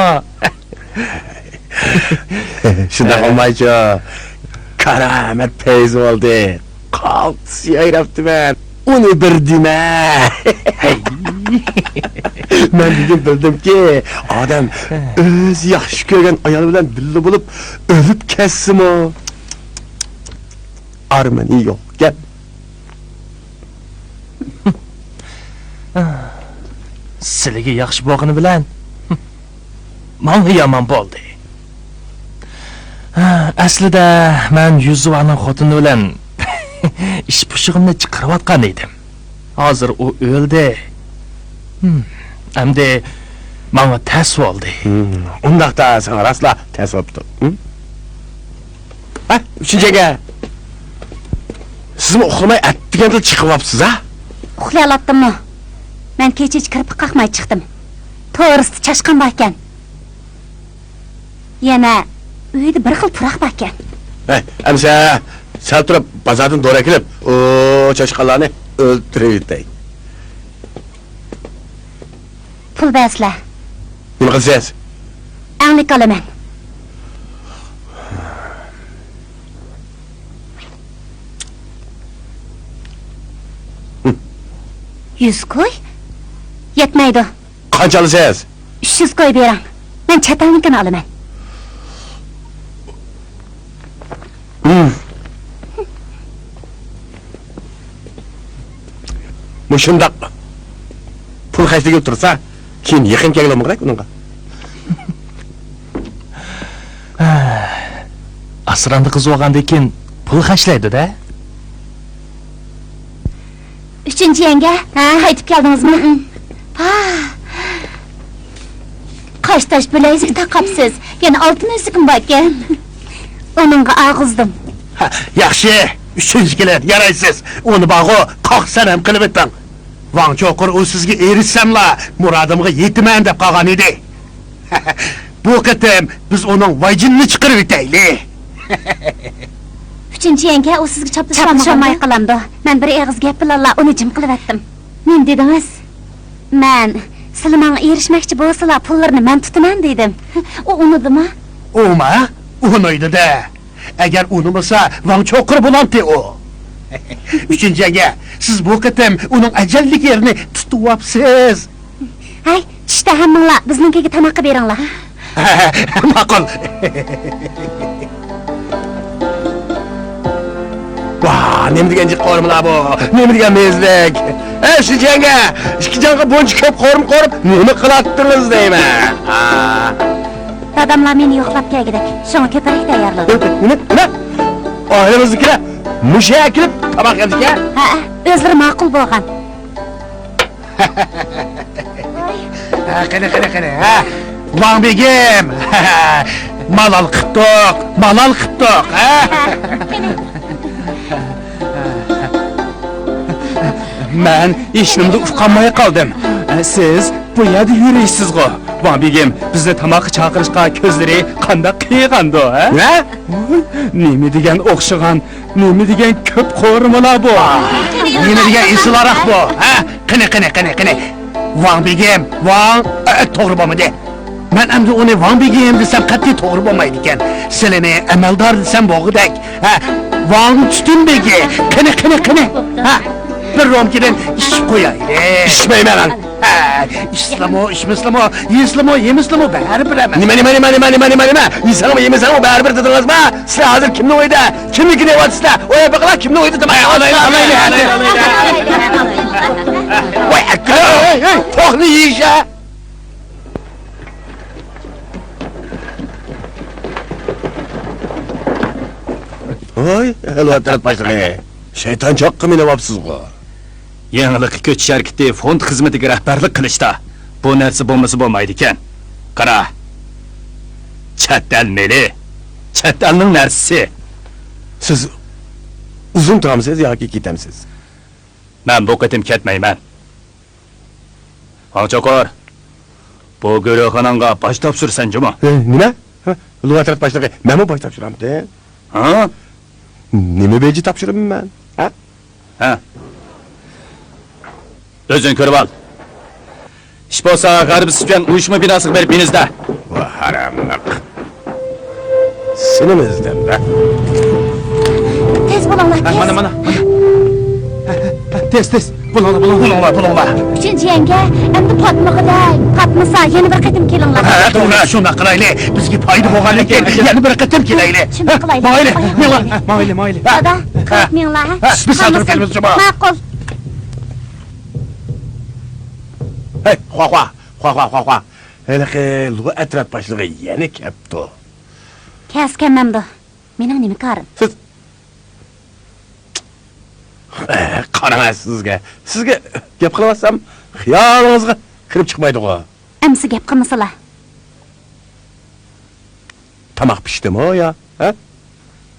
شۇنداق بولمايچۇ. كارامەت پەيز بولدى. قالتىس يايراپتىمەن. ئۇنى بىر دېمە. ھەي. مەن بۈگۈن بىلدىمكى، ئادەم ئۆزى ياخشى كۆرگەن ئايال بىلەن بىللە بولۇپ ئۆلۈپ كەتسىمۇ، ئارمىنى يوقكەن. سىلىگە ياخشى بولغىنى بىلەن ماڭا يامان بولدى. ئەسلىدە مەن يۈزۋانىڭ خوتۇنى بىلەن ئىش پۇشۇقۇمنى چىقىرىۋاتقان ئىدىم. ھازىر ئۇ ئۆلدى. ھىم، ئەمدى ماڭا تەس بولدى. ھىم، ئۇنداقتا ساڭا راستلا تەس بوپتۇ. ھىم؟ ھە، ئۈچىنچى يەڭگە. سىزمۇ ئۇخلىماي ئەتىگەندىلا چىقىۋاپسىز، ھە؟ ئۇخلىيالاتتىممۇ؟ مەن كېچىچە كىرپىك قاقماي چىقتىم. توغرىسىدا چاشقان باركەن. يەنە ئۆيدە بىر خىل پۇراق باركەن. ھەي، ئەمىسە، سەل تۇرۇپ بازاردىن دورا ئەكېلىپ، ئۇ چاشقانلارنى ئۆلتۈرۈۋېتەي. پۇل بەرسىلە. نېمە قىلىسىز؟ ئەڭلىك ئالىمەن. يۈز كوي؟ يەتمەيدۇ. قانچە ئالىسىز؟ ئۈچ يۈز كوي بېرىڭ. مەن چەت ئەلنىڭكىنى ئالىمەن. مۇشۇنداق پۇل خەجلىگىلى تۇرسا، كېيىن يېقىن كەلگىلى بولمىغۇدەك ئۇنىڭغا. ئاسراندى قىز بولغاندىن كېيىن پۇل خەجلەيدۇ-دە. ئۈچىنچى يەڭگە، ھە؟ قايتىپ كەلدىڭىزمۇ؟ ھا. قاشتاش بىلەيزۈك تاقاپسىز. يەنە ئالتۇن ئۈزۈكمۇ باركەن. ئۇنىڭغا ئاغزىدىم. ھە، ياخشى، ئۈچىنچى كېلىپ يارايسىز. ئۇنى بارغۇ، قاق سەنەم قىلىۋېتىڭ. ۋاڭ چوقۇر ئۇ سىزگە ئېرىشسەملا، مۇرادىمغا يېتىمەن دەپ قالغان ئىدى. بۇ قېتىم بىز ئۇنىڭ ۋايجىنىنى چىقىرىۋېتەيلى. ئۈچ ئۈچىنچى يەڭگە، ئۇ سىزگە چاپلىشىۋالمىغاندۇ؟ چاپلىشالماي قالامدۇ؟ مەن بىر ئېغىز گەپ بىلەنلا ئۇنى جىم قىلىۋەتتىم. نېمە دېدىڭىز؟ مەن، سىلە ماڭا ئېرىشمەكچى بولسىلا، پۇللىرىنى مەن تۇتىمەن دېدىم. ئۇ ئۇنىدىمۇ؟ ئۇما؟ ئۇنىيدۇ-دە. ئەگەر ئۇنىمىسا، ۋاڭ چوقۇر بولامتى ئۇ. ئۈچىنچى يەڭگە، سىز بۇ قېتىم ئۇنىڭ ئەجەللىك يېرىنى تۇتۇۋاپسىز. ھەي، چۈشتە ھەممىڭلار بىزنىڭكىگە تاماققا بېرىڭلار. ماقۇل. ۋاھ، نېمە دېگەن جىق قورۇمىلار بۇ؟ نېمە دېگەن مېزىلىك؟ ھەي، شىنجاڭگە ئىككى جانغا بۇنچە كۆپ قورۇما قورۇپ، نېمە قىلاتتىڭىز دەيمەن؟ ھا. داداملار مېنى يوقلاپ كەلگۈدەك، شۇڭا كۆپرەك تەييارلىدىم. نېمە؟ نېمە؟ ئائىلىڭىزنىڭكىلەر مۇشۇ يەرگە كېلىپ تاماق يەمدىكەن؟ ھەئە، ئۆزلىرى ماقۇل بولغان. ھە، قېنى، قېنى، قېنى، ھە؟ ۋاڭ بېگىم! مالال قىپتۇق، مالال قىپتۇق، ھە؟ مەن ھېچنېمىدىن ئۇقالماي قالدىم. سىز بۇ يەردە يۈرۈيسىزغۇ؟ ۋاڭ بېگىم، بىزنى تاماققا چاقىرىشقا كۆزلىرى قانداق قىيغاندۇ، ھە؟ نە؟ نېمە دېگەن ئوخشىغان، نېمە دېگەن كۆپ قورۇمىلار بۇ! نېمە دېگەن ئېسىل ھاراق بۇ، ھە؟ قېنى، قېنى، قېنى، قېنى! ۋاڭ بېگىم، ۋاڭ، ئە، توغرا بولمىدى. مەن ئەمدى ئۇنى ۋاڭ بېگىم دېسەم قەتئىي توغرا بولمايدىكەن. سىلىنى ئەمەلدار دېسەم بولغۇدەك. ھە، ۋاڭ تۈتۈن بېگى. قېنى، قېنى، قېنى! ھە، بىر رومكىدىن ئىچىپ قويايلى. ئىچمەيمەن. ھە، ئىچسىلىمۇ، ئىچمىسىلىمۇ، يېسىلىمۇ، يېمىسىلىمۇ، بەرىبىر ئەمەس. نېمە، نېمە، نېمە؟ يېسەڭمۇ، يېمىسەڭمۇ، بەرىبىر دېدىڭىزما؟ سىلەر ھازىر كىمنىڭ ئۆيىدە؟ كىمنىڭكىنى يەۋاتىسىلەر؟ ئويلاپ بېقىڭلار، كىمنىڭ ئۆيىدە تاماق يەۋاتىسىلەر؟ ۋاي، ئەككىلە! ھەي، ھەي، ھەي! پوقنى يېيىش-ە! ۋاي، ئەلۋەتتە، باشلىقى. شەيتانچاققا مىنىۋاپسىزغۇ. يېڭىلىققا كۆچۈش ھەرىكىتى فوند خىزمىتىگە رەھبەرلىك قىلىشتا بۇ نەرسە بولمىسا بولمايدىكەن. قارا، چەت ئەل مېلى، چەت ئەلنىڭ نەرسىسى. سىز ئۇزۇن تۇرامسىز ياكى كېتەمسىز؟ مەن بۇ قېتىم كەتمەيمەن. ۋاڭ چوقۇر، بۇ گۆرۆخاناڭغا باج تاپشۇرىسەن جۇمۇ؟ ئە، نېمە؟ ھە، لۇغەت باشلىقى، مەنمۇ باج تاپشۇرامتى؟ ھە؟ نېمە بېجى تاپشۇرىمەن مەن؟ ھە؟ ھە. ئۆزۈڭ كۆرۈۋال. ئىش بولسا، غەربىي سىچۈەن ئۇيۇشما بىناسىغا بېرىپ مېنى ئىزدە. ۋاھ، ھاراملىق. سېنىمۇ ئىزدەمدە. تېز بولۇڭلار، تېز. مانا، مانا، مانا. تېز، تېز. بولۇڭلار، بولۇڭلار. بولۇڭلار، بولۇڭلار. ئۈچىنچى يەڭگە، ئەمدى پاتمىغۇدەك. پاتمىسا، يەنە بىر قېتىم كېلىڭلار. ھە، توغرا، شۇنداق قىلايلى. بىزگە پايدا بولغاندىكىن يەنە بىر قېتىم كېلەيلى. شۇنداق قىلايلى. ماڭايلى، ماڭايلى، ماڭايلى، ماڭايلى. دادا، قىلىپ مېڭىڭلار، ھە؟ بىز سەل تۇرۇپ كېلىمىز جۇمۇ. ماقۇل. ھەي، خۇا، خۇا، خۇا، خۇا، خۇا، خۇا. ھېلىقى لۇغەت ئەترەت باشلىقى يەنە كەپتۇ. كەلسە كەلمەمدۇ؟ مېنىڭ نېمە كارىم؟ سىز، ئە، قاراڭ سىزگە. سىزگە گەپ قىلىۋاتسام، خىيالىڭىزغا كىرىپ چىقمايدىغۇ. ئەمسە گەپ قىلمىسىلا. تاماق پىشتىمۇ يا، ھە؟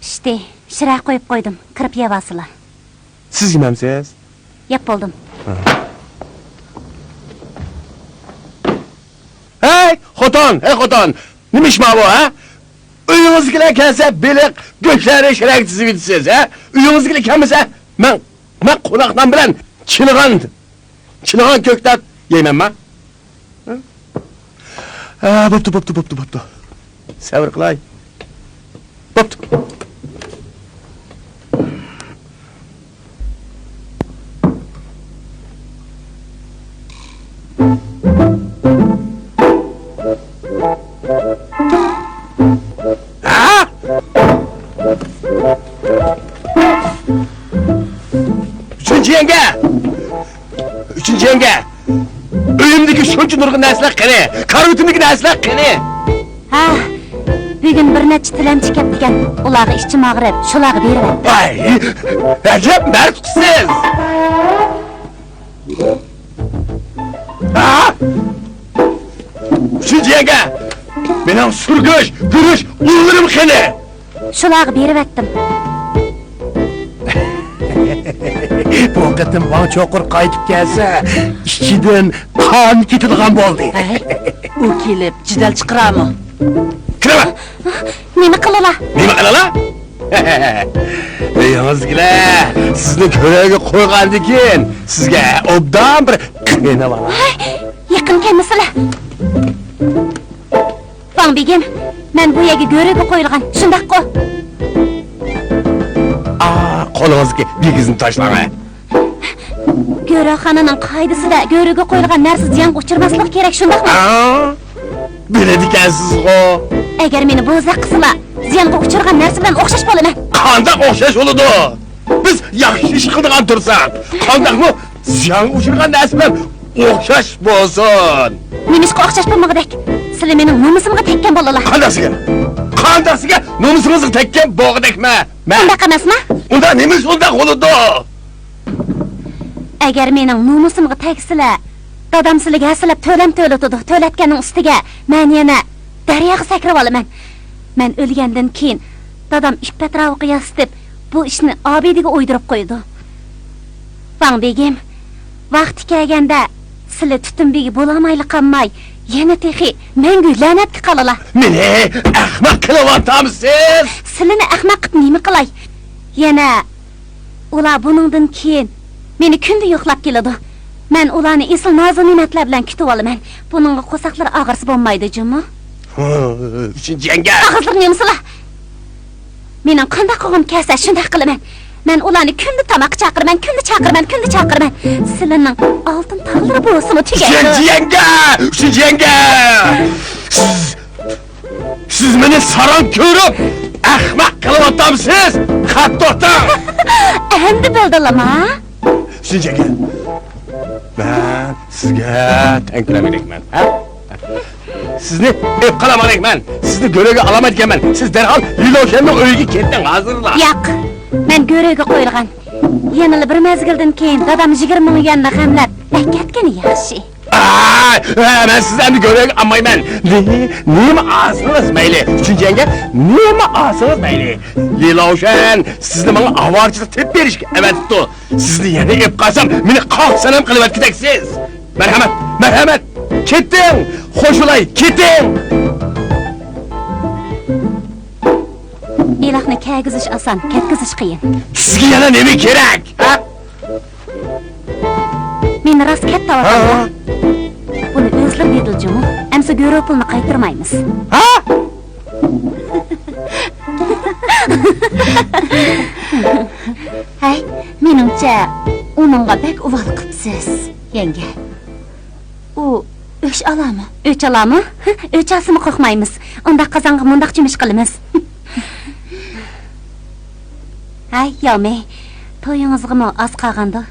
پىشتى. شىرە قويۇپ قويدۇم. كىرىپ يەۋالسىلا. سىز يېمەمسىز؟ يەپ بولدۇم. ھەي، خوتۇن، ھەي، خوتۇن! نېمە ئىش بار بۇ، ھە؟ ئۆيىڭىزدىكىلەر كەلسە، بېلىق، گۆشلەرنى شىرەگە تىزىۋېتىسىز، ھە؟ ئۆيىڭىزدىكىلەر كەلمىسە، مەن، مەن قوناق نان بىلەن چىلىغان، چىلىغان كۆكتات يەيمەنما؟ ھە؟ ھە، بوپتۇ، بوپتۇ، بوپتۇ، بوپتۇ. سەۋر قىلاي. بوپتۇ. ھە؟ ئۈچىنچى يەڭگە! ئۈچىنچى يەڭگە! ئۆيۈمدىكى شۇنچە نۇرغۇن نەرسىلەر قېنى؟ كارىۋىتىمدىكى نەرسىلەر قېنى؟ ھە، بۈگۈن بىر نەچچە تىلەمچى كەپتىكەن. ئۇلارغا ئىچى ماغرىپ، شۇلارغا بېرىۋەتتىم. ۋاي، ئەجەب مەردسىز! ھە؟ ئۈچىنچى يەڭگە! مېنىڭ سۈرگۈچ، گۈرۈچ ئۇنلىرىم قېنى؟ شۇلارغا بېرىۋەتتىم. بۇ قېتىم ۋاڭ چوقۇر قايتىپ كەلسە، ئىچىدىن قان كېتىدىغان بولدى. ھەي، ئۇ كېلىپ جېدەل چىقىرارمۇ؟ كىرىۋەر! نېمە قىلىلا؟ نېمە قىلىلا؟ ئۆيىڭىزدىكىلەر سىزنى كۆرەرگە قويغاندىن كېيىن، سىزگە ئوبدان بىر قېنىۋالاي. ھەي، يېقىن كەلمىسىلە. ۋاڭ بېگىم، مەن بۇ يەرگە گۆرۈگە قويۇلغان، شۇنداققۇ؟ ئا، قولىڭىزدىكى بىگىزنى تاشلاڭ. گۆرۆخانىنىڭ قائىدىسىدە گۆرۈگە قويۇلغان نەرسە زىيانغا ئۇچرىماسلىقى كېرەك، شۇنداقمۇ؟ ئا، بىلىدىكەنسىزغۇ. ئەگەر مېنى بوزەك قىلسىلا، زىيانغا ئۇچرىغان نەرسە بىلەن ئوخشاش بولىمەن. قانداق ئوخشاش بولىدۇ؟ بىز ياخشى ئىش قىلىدىغان تۇرساق، قانداقمۇ زىيانغا ئۇچرىغان نەرسە بىلەن ئوخشاش بولسۇن؟ نېمىشقا ئوخشاش بولمىغۇدەك؟ سىلى مېنىڭ نومۇسۇمغا تەگكەن بالىلار. قانداقسىگە؟ قانداقسىگە نومۇسىڭىزغا تەگكەن بولغۇدەكمەن؟ مەن ئۇنداق ئەمەسما؟ ئۇنداق نېمە ئۇنداق بولىدۇ؟ ئەگەر مېنىڭ نومۇسۇمغا تەگسىلە، دادام سىلىگە ھەسسىلەپ تۆلەم تۆلىتىدۇ. تۆلەتكەننىڭ ئۈستىگە مەن يەنە دەرياغا سەكرىۋالىمەن. مەن ئۆلگەندىن كېيىن دادام ئىپپەت راۋىقى ياسىتىپ، بۇ ئىشنى ئابىدىگە ئويدۇرۇپ قويىدۇ. ۋاڭ بېگىم، ۋاقتى كەلگەندە سىلى تۈتۈن بېگى بولالمايلا قالماي، يەنە تېخى مەڭگۈ لەنەتكە قالىلا. مېنى ئەخمەق قىلىۋاتامسىز؟ سىلىنى ئەخمەق قىلىپ نېمە قىلاي؟ يەنە ئۇلار بۇنىڭدىن كېيىن مېنى كۈندە يوقلاپ كېلىدۇ. مەن ئۇلارنى ئېسىل نازۇ نېمەتلەر بىلەن كۈتۈۋالىمەن. بۇنىڭغا قورساقلىرى ئاغرىسا بولمايدۇ جۇمۇ. ئۈچىنچى يەڭگە. ئاغزىلىرىنى يۇمسىلا. مېنىڭ قانداق قىلغۇم كەلسە شۇنداق قىلىمەن. مەن ئۇلارنى كۈندە تاماققا چاقىرىمەن، كۈندە چاقىرىمەن، كۈندە چاقىرىمەن. سىلىنىڭ ئالتۇن تاغلىرى بولسىمۇ تۈگەيدۇ. ئۈچىنچى يەڭگە! ئۈچىنچى يەڭگە! سىز سىز مېنى ساراڭ كۆرۈپ، ئەخمەق قىلىۋاتامسىز؟ قاتتىق توختاڭ! ئەمدى بىلدىلىما؟ شۇنچە گەپ. مەن سىزگە تەڭ كېلەلمىگۈدەكمەن، ھە؟ سىزنى ئېپ قالالمىغۇدەكمەن. سىزنى گۆرۈگە ئالالمايدىكەنمەن. سىز دەرھال لىلوشەننىڭ ئۆيىگە كېتىڭ ھازىرلا. ياق، مەن گۆرۈگە قويۇلغان. يەنىلا بىر مەزگىلدىن كېيىن دادام يىگىرمە مىڭ يۈەننى غەملەپ، ئەكەتكىنى ياخشى. ئاي، مەن سىزنى ئەمدى گۆرۈگە ئالمايمەن. نېمە، نېمە ئالسىڭىز مەيلى. ئۈچىنچى يەڭگە، نېمە ئالسىڭىز مەيلى. لىلوشەن سىزنى ماڭا ئاۋارىچىلىق تېپىپ بېرىشكە ئەۋەتىپتۇ. سىزنى يەنە ئېلىپ قالسام، مېنى قاق سەنەم قىلىۋەتكۈدەكسىز. مەرھەمەت، مەرھەمەت. كېتىڭ، خوشۇلاي، كېتىڭ. ئېلىقنى كەلگۈزۈش ئاسان، كەتكۈزۈش قىيىن. سىزگە يەنە نېمە كېرەك، ھە؟ مېنى راست كەت دەۋاتامدۇ؟ ھە؟ بۇنى ئۆزلىرى دېدىلا جۇمۇ. ئەمسە گۆرۈ پۇلنى قايتۇرمايمىز. ھە؟ ھەي، مېنىڭچە، ئۇنىڭغا بەك ئۇۋال قىپسىز، يەڭگە. ئۇ ئۆچ ئالامۇ؟ ئۆچ ئالامۇ؟ ئۆچ ئالسىمۇ قورقمايمىز. ئۇنداق قازانغا مۇنداق جۈمۈش قىلىمىز. ھەي، ياۋمېي، تويىڭىزغىمۇ ئاز قالغاندۇ؟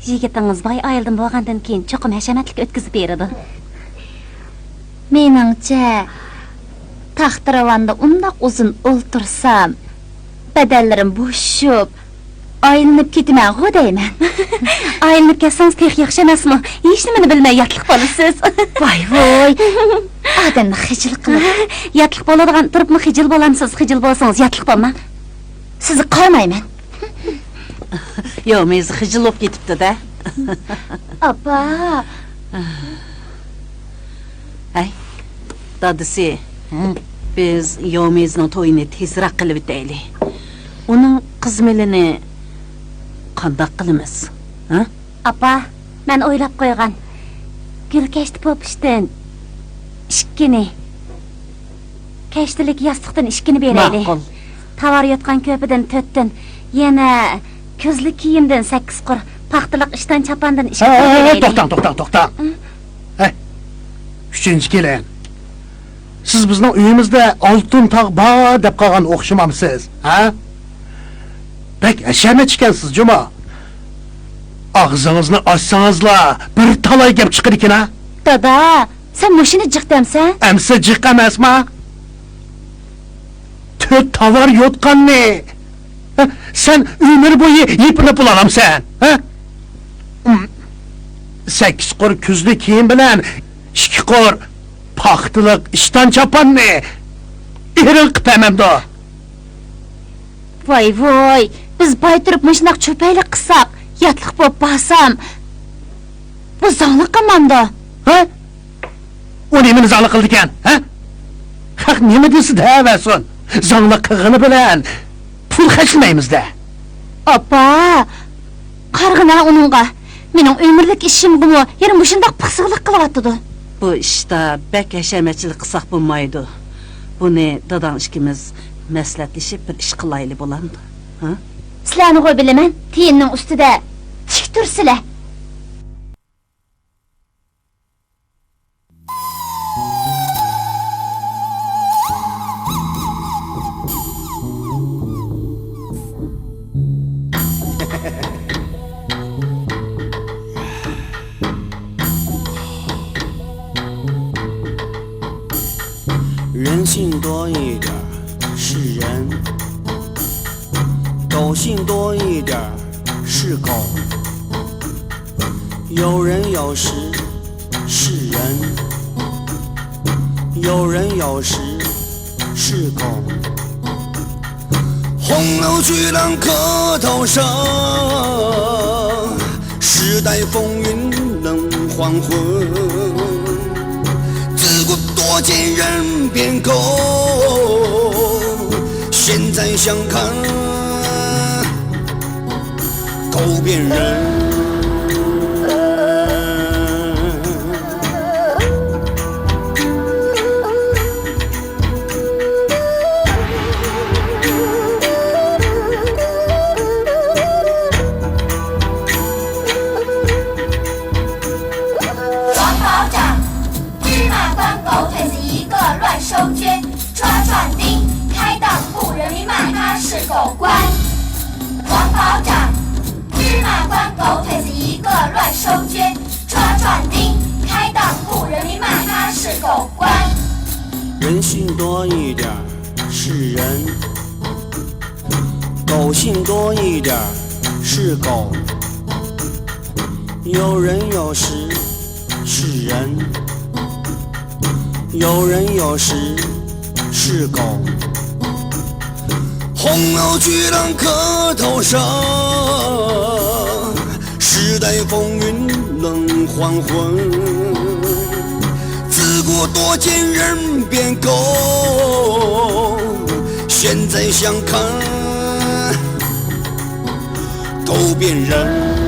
يىگىتىڭىز باي ئائىلىدىن بولغاندىن كېيىن چوقۇم ھەشەمەتلىك ئۆتكۈزۈپ بېرىدۇ. مېنىڭچە، تەختىراۋاندا ئۇنداق ئۇزۇن ئولتۇرسام، بەدەنلىرىم بوشىشىپ، ئايلىنىپ كېتىمەنغۇ دەيمەن. ئايلىنىپ كەتسىڭىز تېخى ياخشى ئەمەسمۇ؟ ھېچنېمىنى بىلمەي ياتلىق بولىسىز. ۋاي ۋوي، ئادەمنى خىجىل قىلىپ. ياتلىق بولىدىغان تۇرۇپمۇ خىجىل بولامسىز؟ خىجىل بولسىڭىز ياتلىق بولماڭ. سىزگە قارىمايمەن. ياۋمېيىز خىجىل بولۇپ كېتىپتۇ-دە. ئاپا. ھەي، دادىسى، ھە؟ بىز ياۋمېيىزنىڭ تويىنى تېزراق قىلىۋېتەيلى. ئۇنىڭ قىز مېلىنى قانداق قىلىمىز، ھە؟ ئاپا، مەن ئويلاپ قويغان. گۈل كەشتە پوپۇشتىن ئىككىنى، كەشتىلىك ياستۇقتىن ئىككىنى بېرەيلى. ماقۇل. تاۋار يوتقان كۆپىدىن تۆتتىن، يەنە كۈزلۈك كىيىمدىن سەككىز قۇر، پاختىلىق ئىشتان چاپاندىن ئىككى قۇر ھە، بېرەيلى. توختاڭ، توختاڭ، توختاڭ. ھە؟ ھە، ئۈچىنچى كېلىن. سىز بىزنىڭ ئۆيىمىزدە ئالتۇن تاغ بار دەپ قالغان ئوخشىمامسىز، ھە؟ بەك ھەشەمەتچى ئىكەنسىز جۇمۇ. ئاغزىڭىزنى ئاچسىڭىزلا بىر تالاي گەپ چىقىدىكەن ھە. دادا، سەن مۇشۇنى جىق دەمسەن؟ ئەمسە جىق ئەمەسما؟ تۆت تاۋار يوتقاننى، ھە؟ سەن ئۆمۈر بويى يېپىنىپ بولالامسەن، ھە؟ ئۇم، سەككىز قۇر كۈزلۈك كىيىم بىلەن ئىككى قۇر پاختىلىق ئىشتان چاپاننى ئېرىڭ قىپ بەرمەمدۇ؟ ۋاي ۋوي، بىز باي تۇرۇپ مۇشۇنداق چۆپەيلىك قىلساق، ياتلىق بولۇپ بارسام، بۇ زاڭلىق قىلمامدۇ؟ ھە؟ ئۇ نېمىنى زاڭلىق قىلىدىكەن، ھە؟ خەق نېمە دېسە دەۋەرسۇن، زاڭلىق قىلغىنى بىلەن پۇل خەجلىمەيمىز-دە. ئاپا، قارىغىنا ئۇنىڭغا. مېنىڭ ئۆمۈرلۈك ئىشىمغىمۇ يەنە مۇشۇنداق پىخسىقلىق قىلىۋاتىدۇ. بۇ ئىشتا بەك ھەشەمەتچىلىك قىلساق بولمايدۇ. بۇنى داداڭ ئىككىمىز مەسلىھەتلىشىپ بىر ئىش قىلايلى، بولامدۇ؟ ھە؟ سىلەرنىغۇ بىلىمەن، تىيىننىڭ ئۈستىدە تىك تۇرسىلە. 人性多一点儿是人，狗性多一点儿是狗。有人有时是人，有人有时是狗。 红楼巨浪客头上，时代风云能黄昏。自古多见人变狗，现在想看狗变人。 王保长，芝麻官狗腿子一个乱收捐，抓壮丁，开当铺人民骂他是狗官。王保长，芝麻官狗腿子一个乱收捐，抓壮丁，开当铺人民骂他是狗官。人性多一点儿是人，狗性多一点儿是狗。有人有时是人，有人有时是狗。红楼巨浪客头上，时代风云冷黄昏。自古多见人变狗，现在想看狗变人。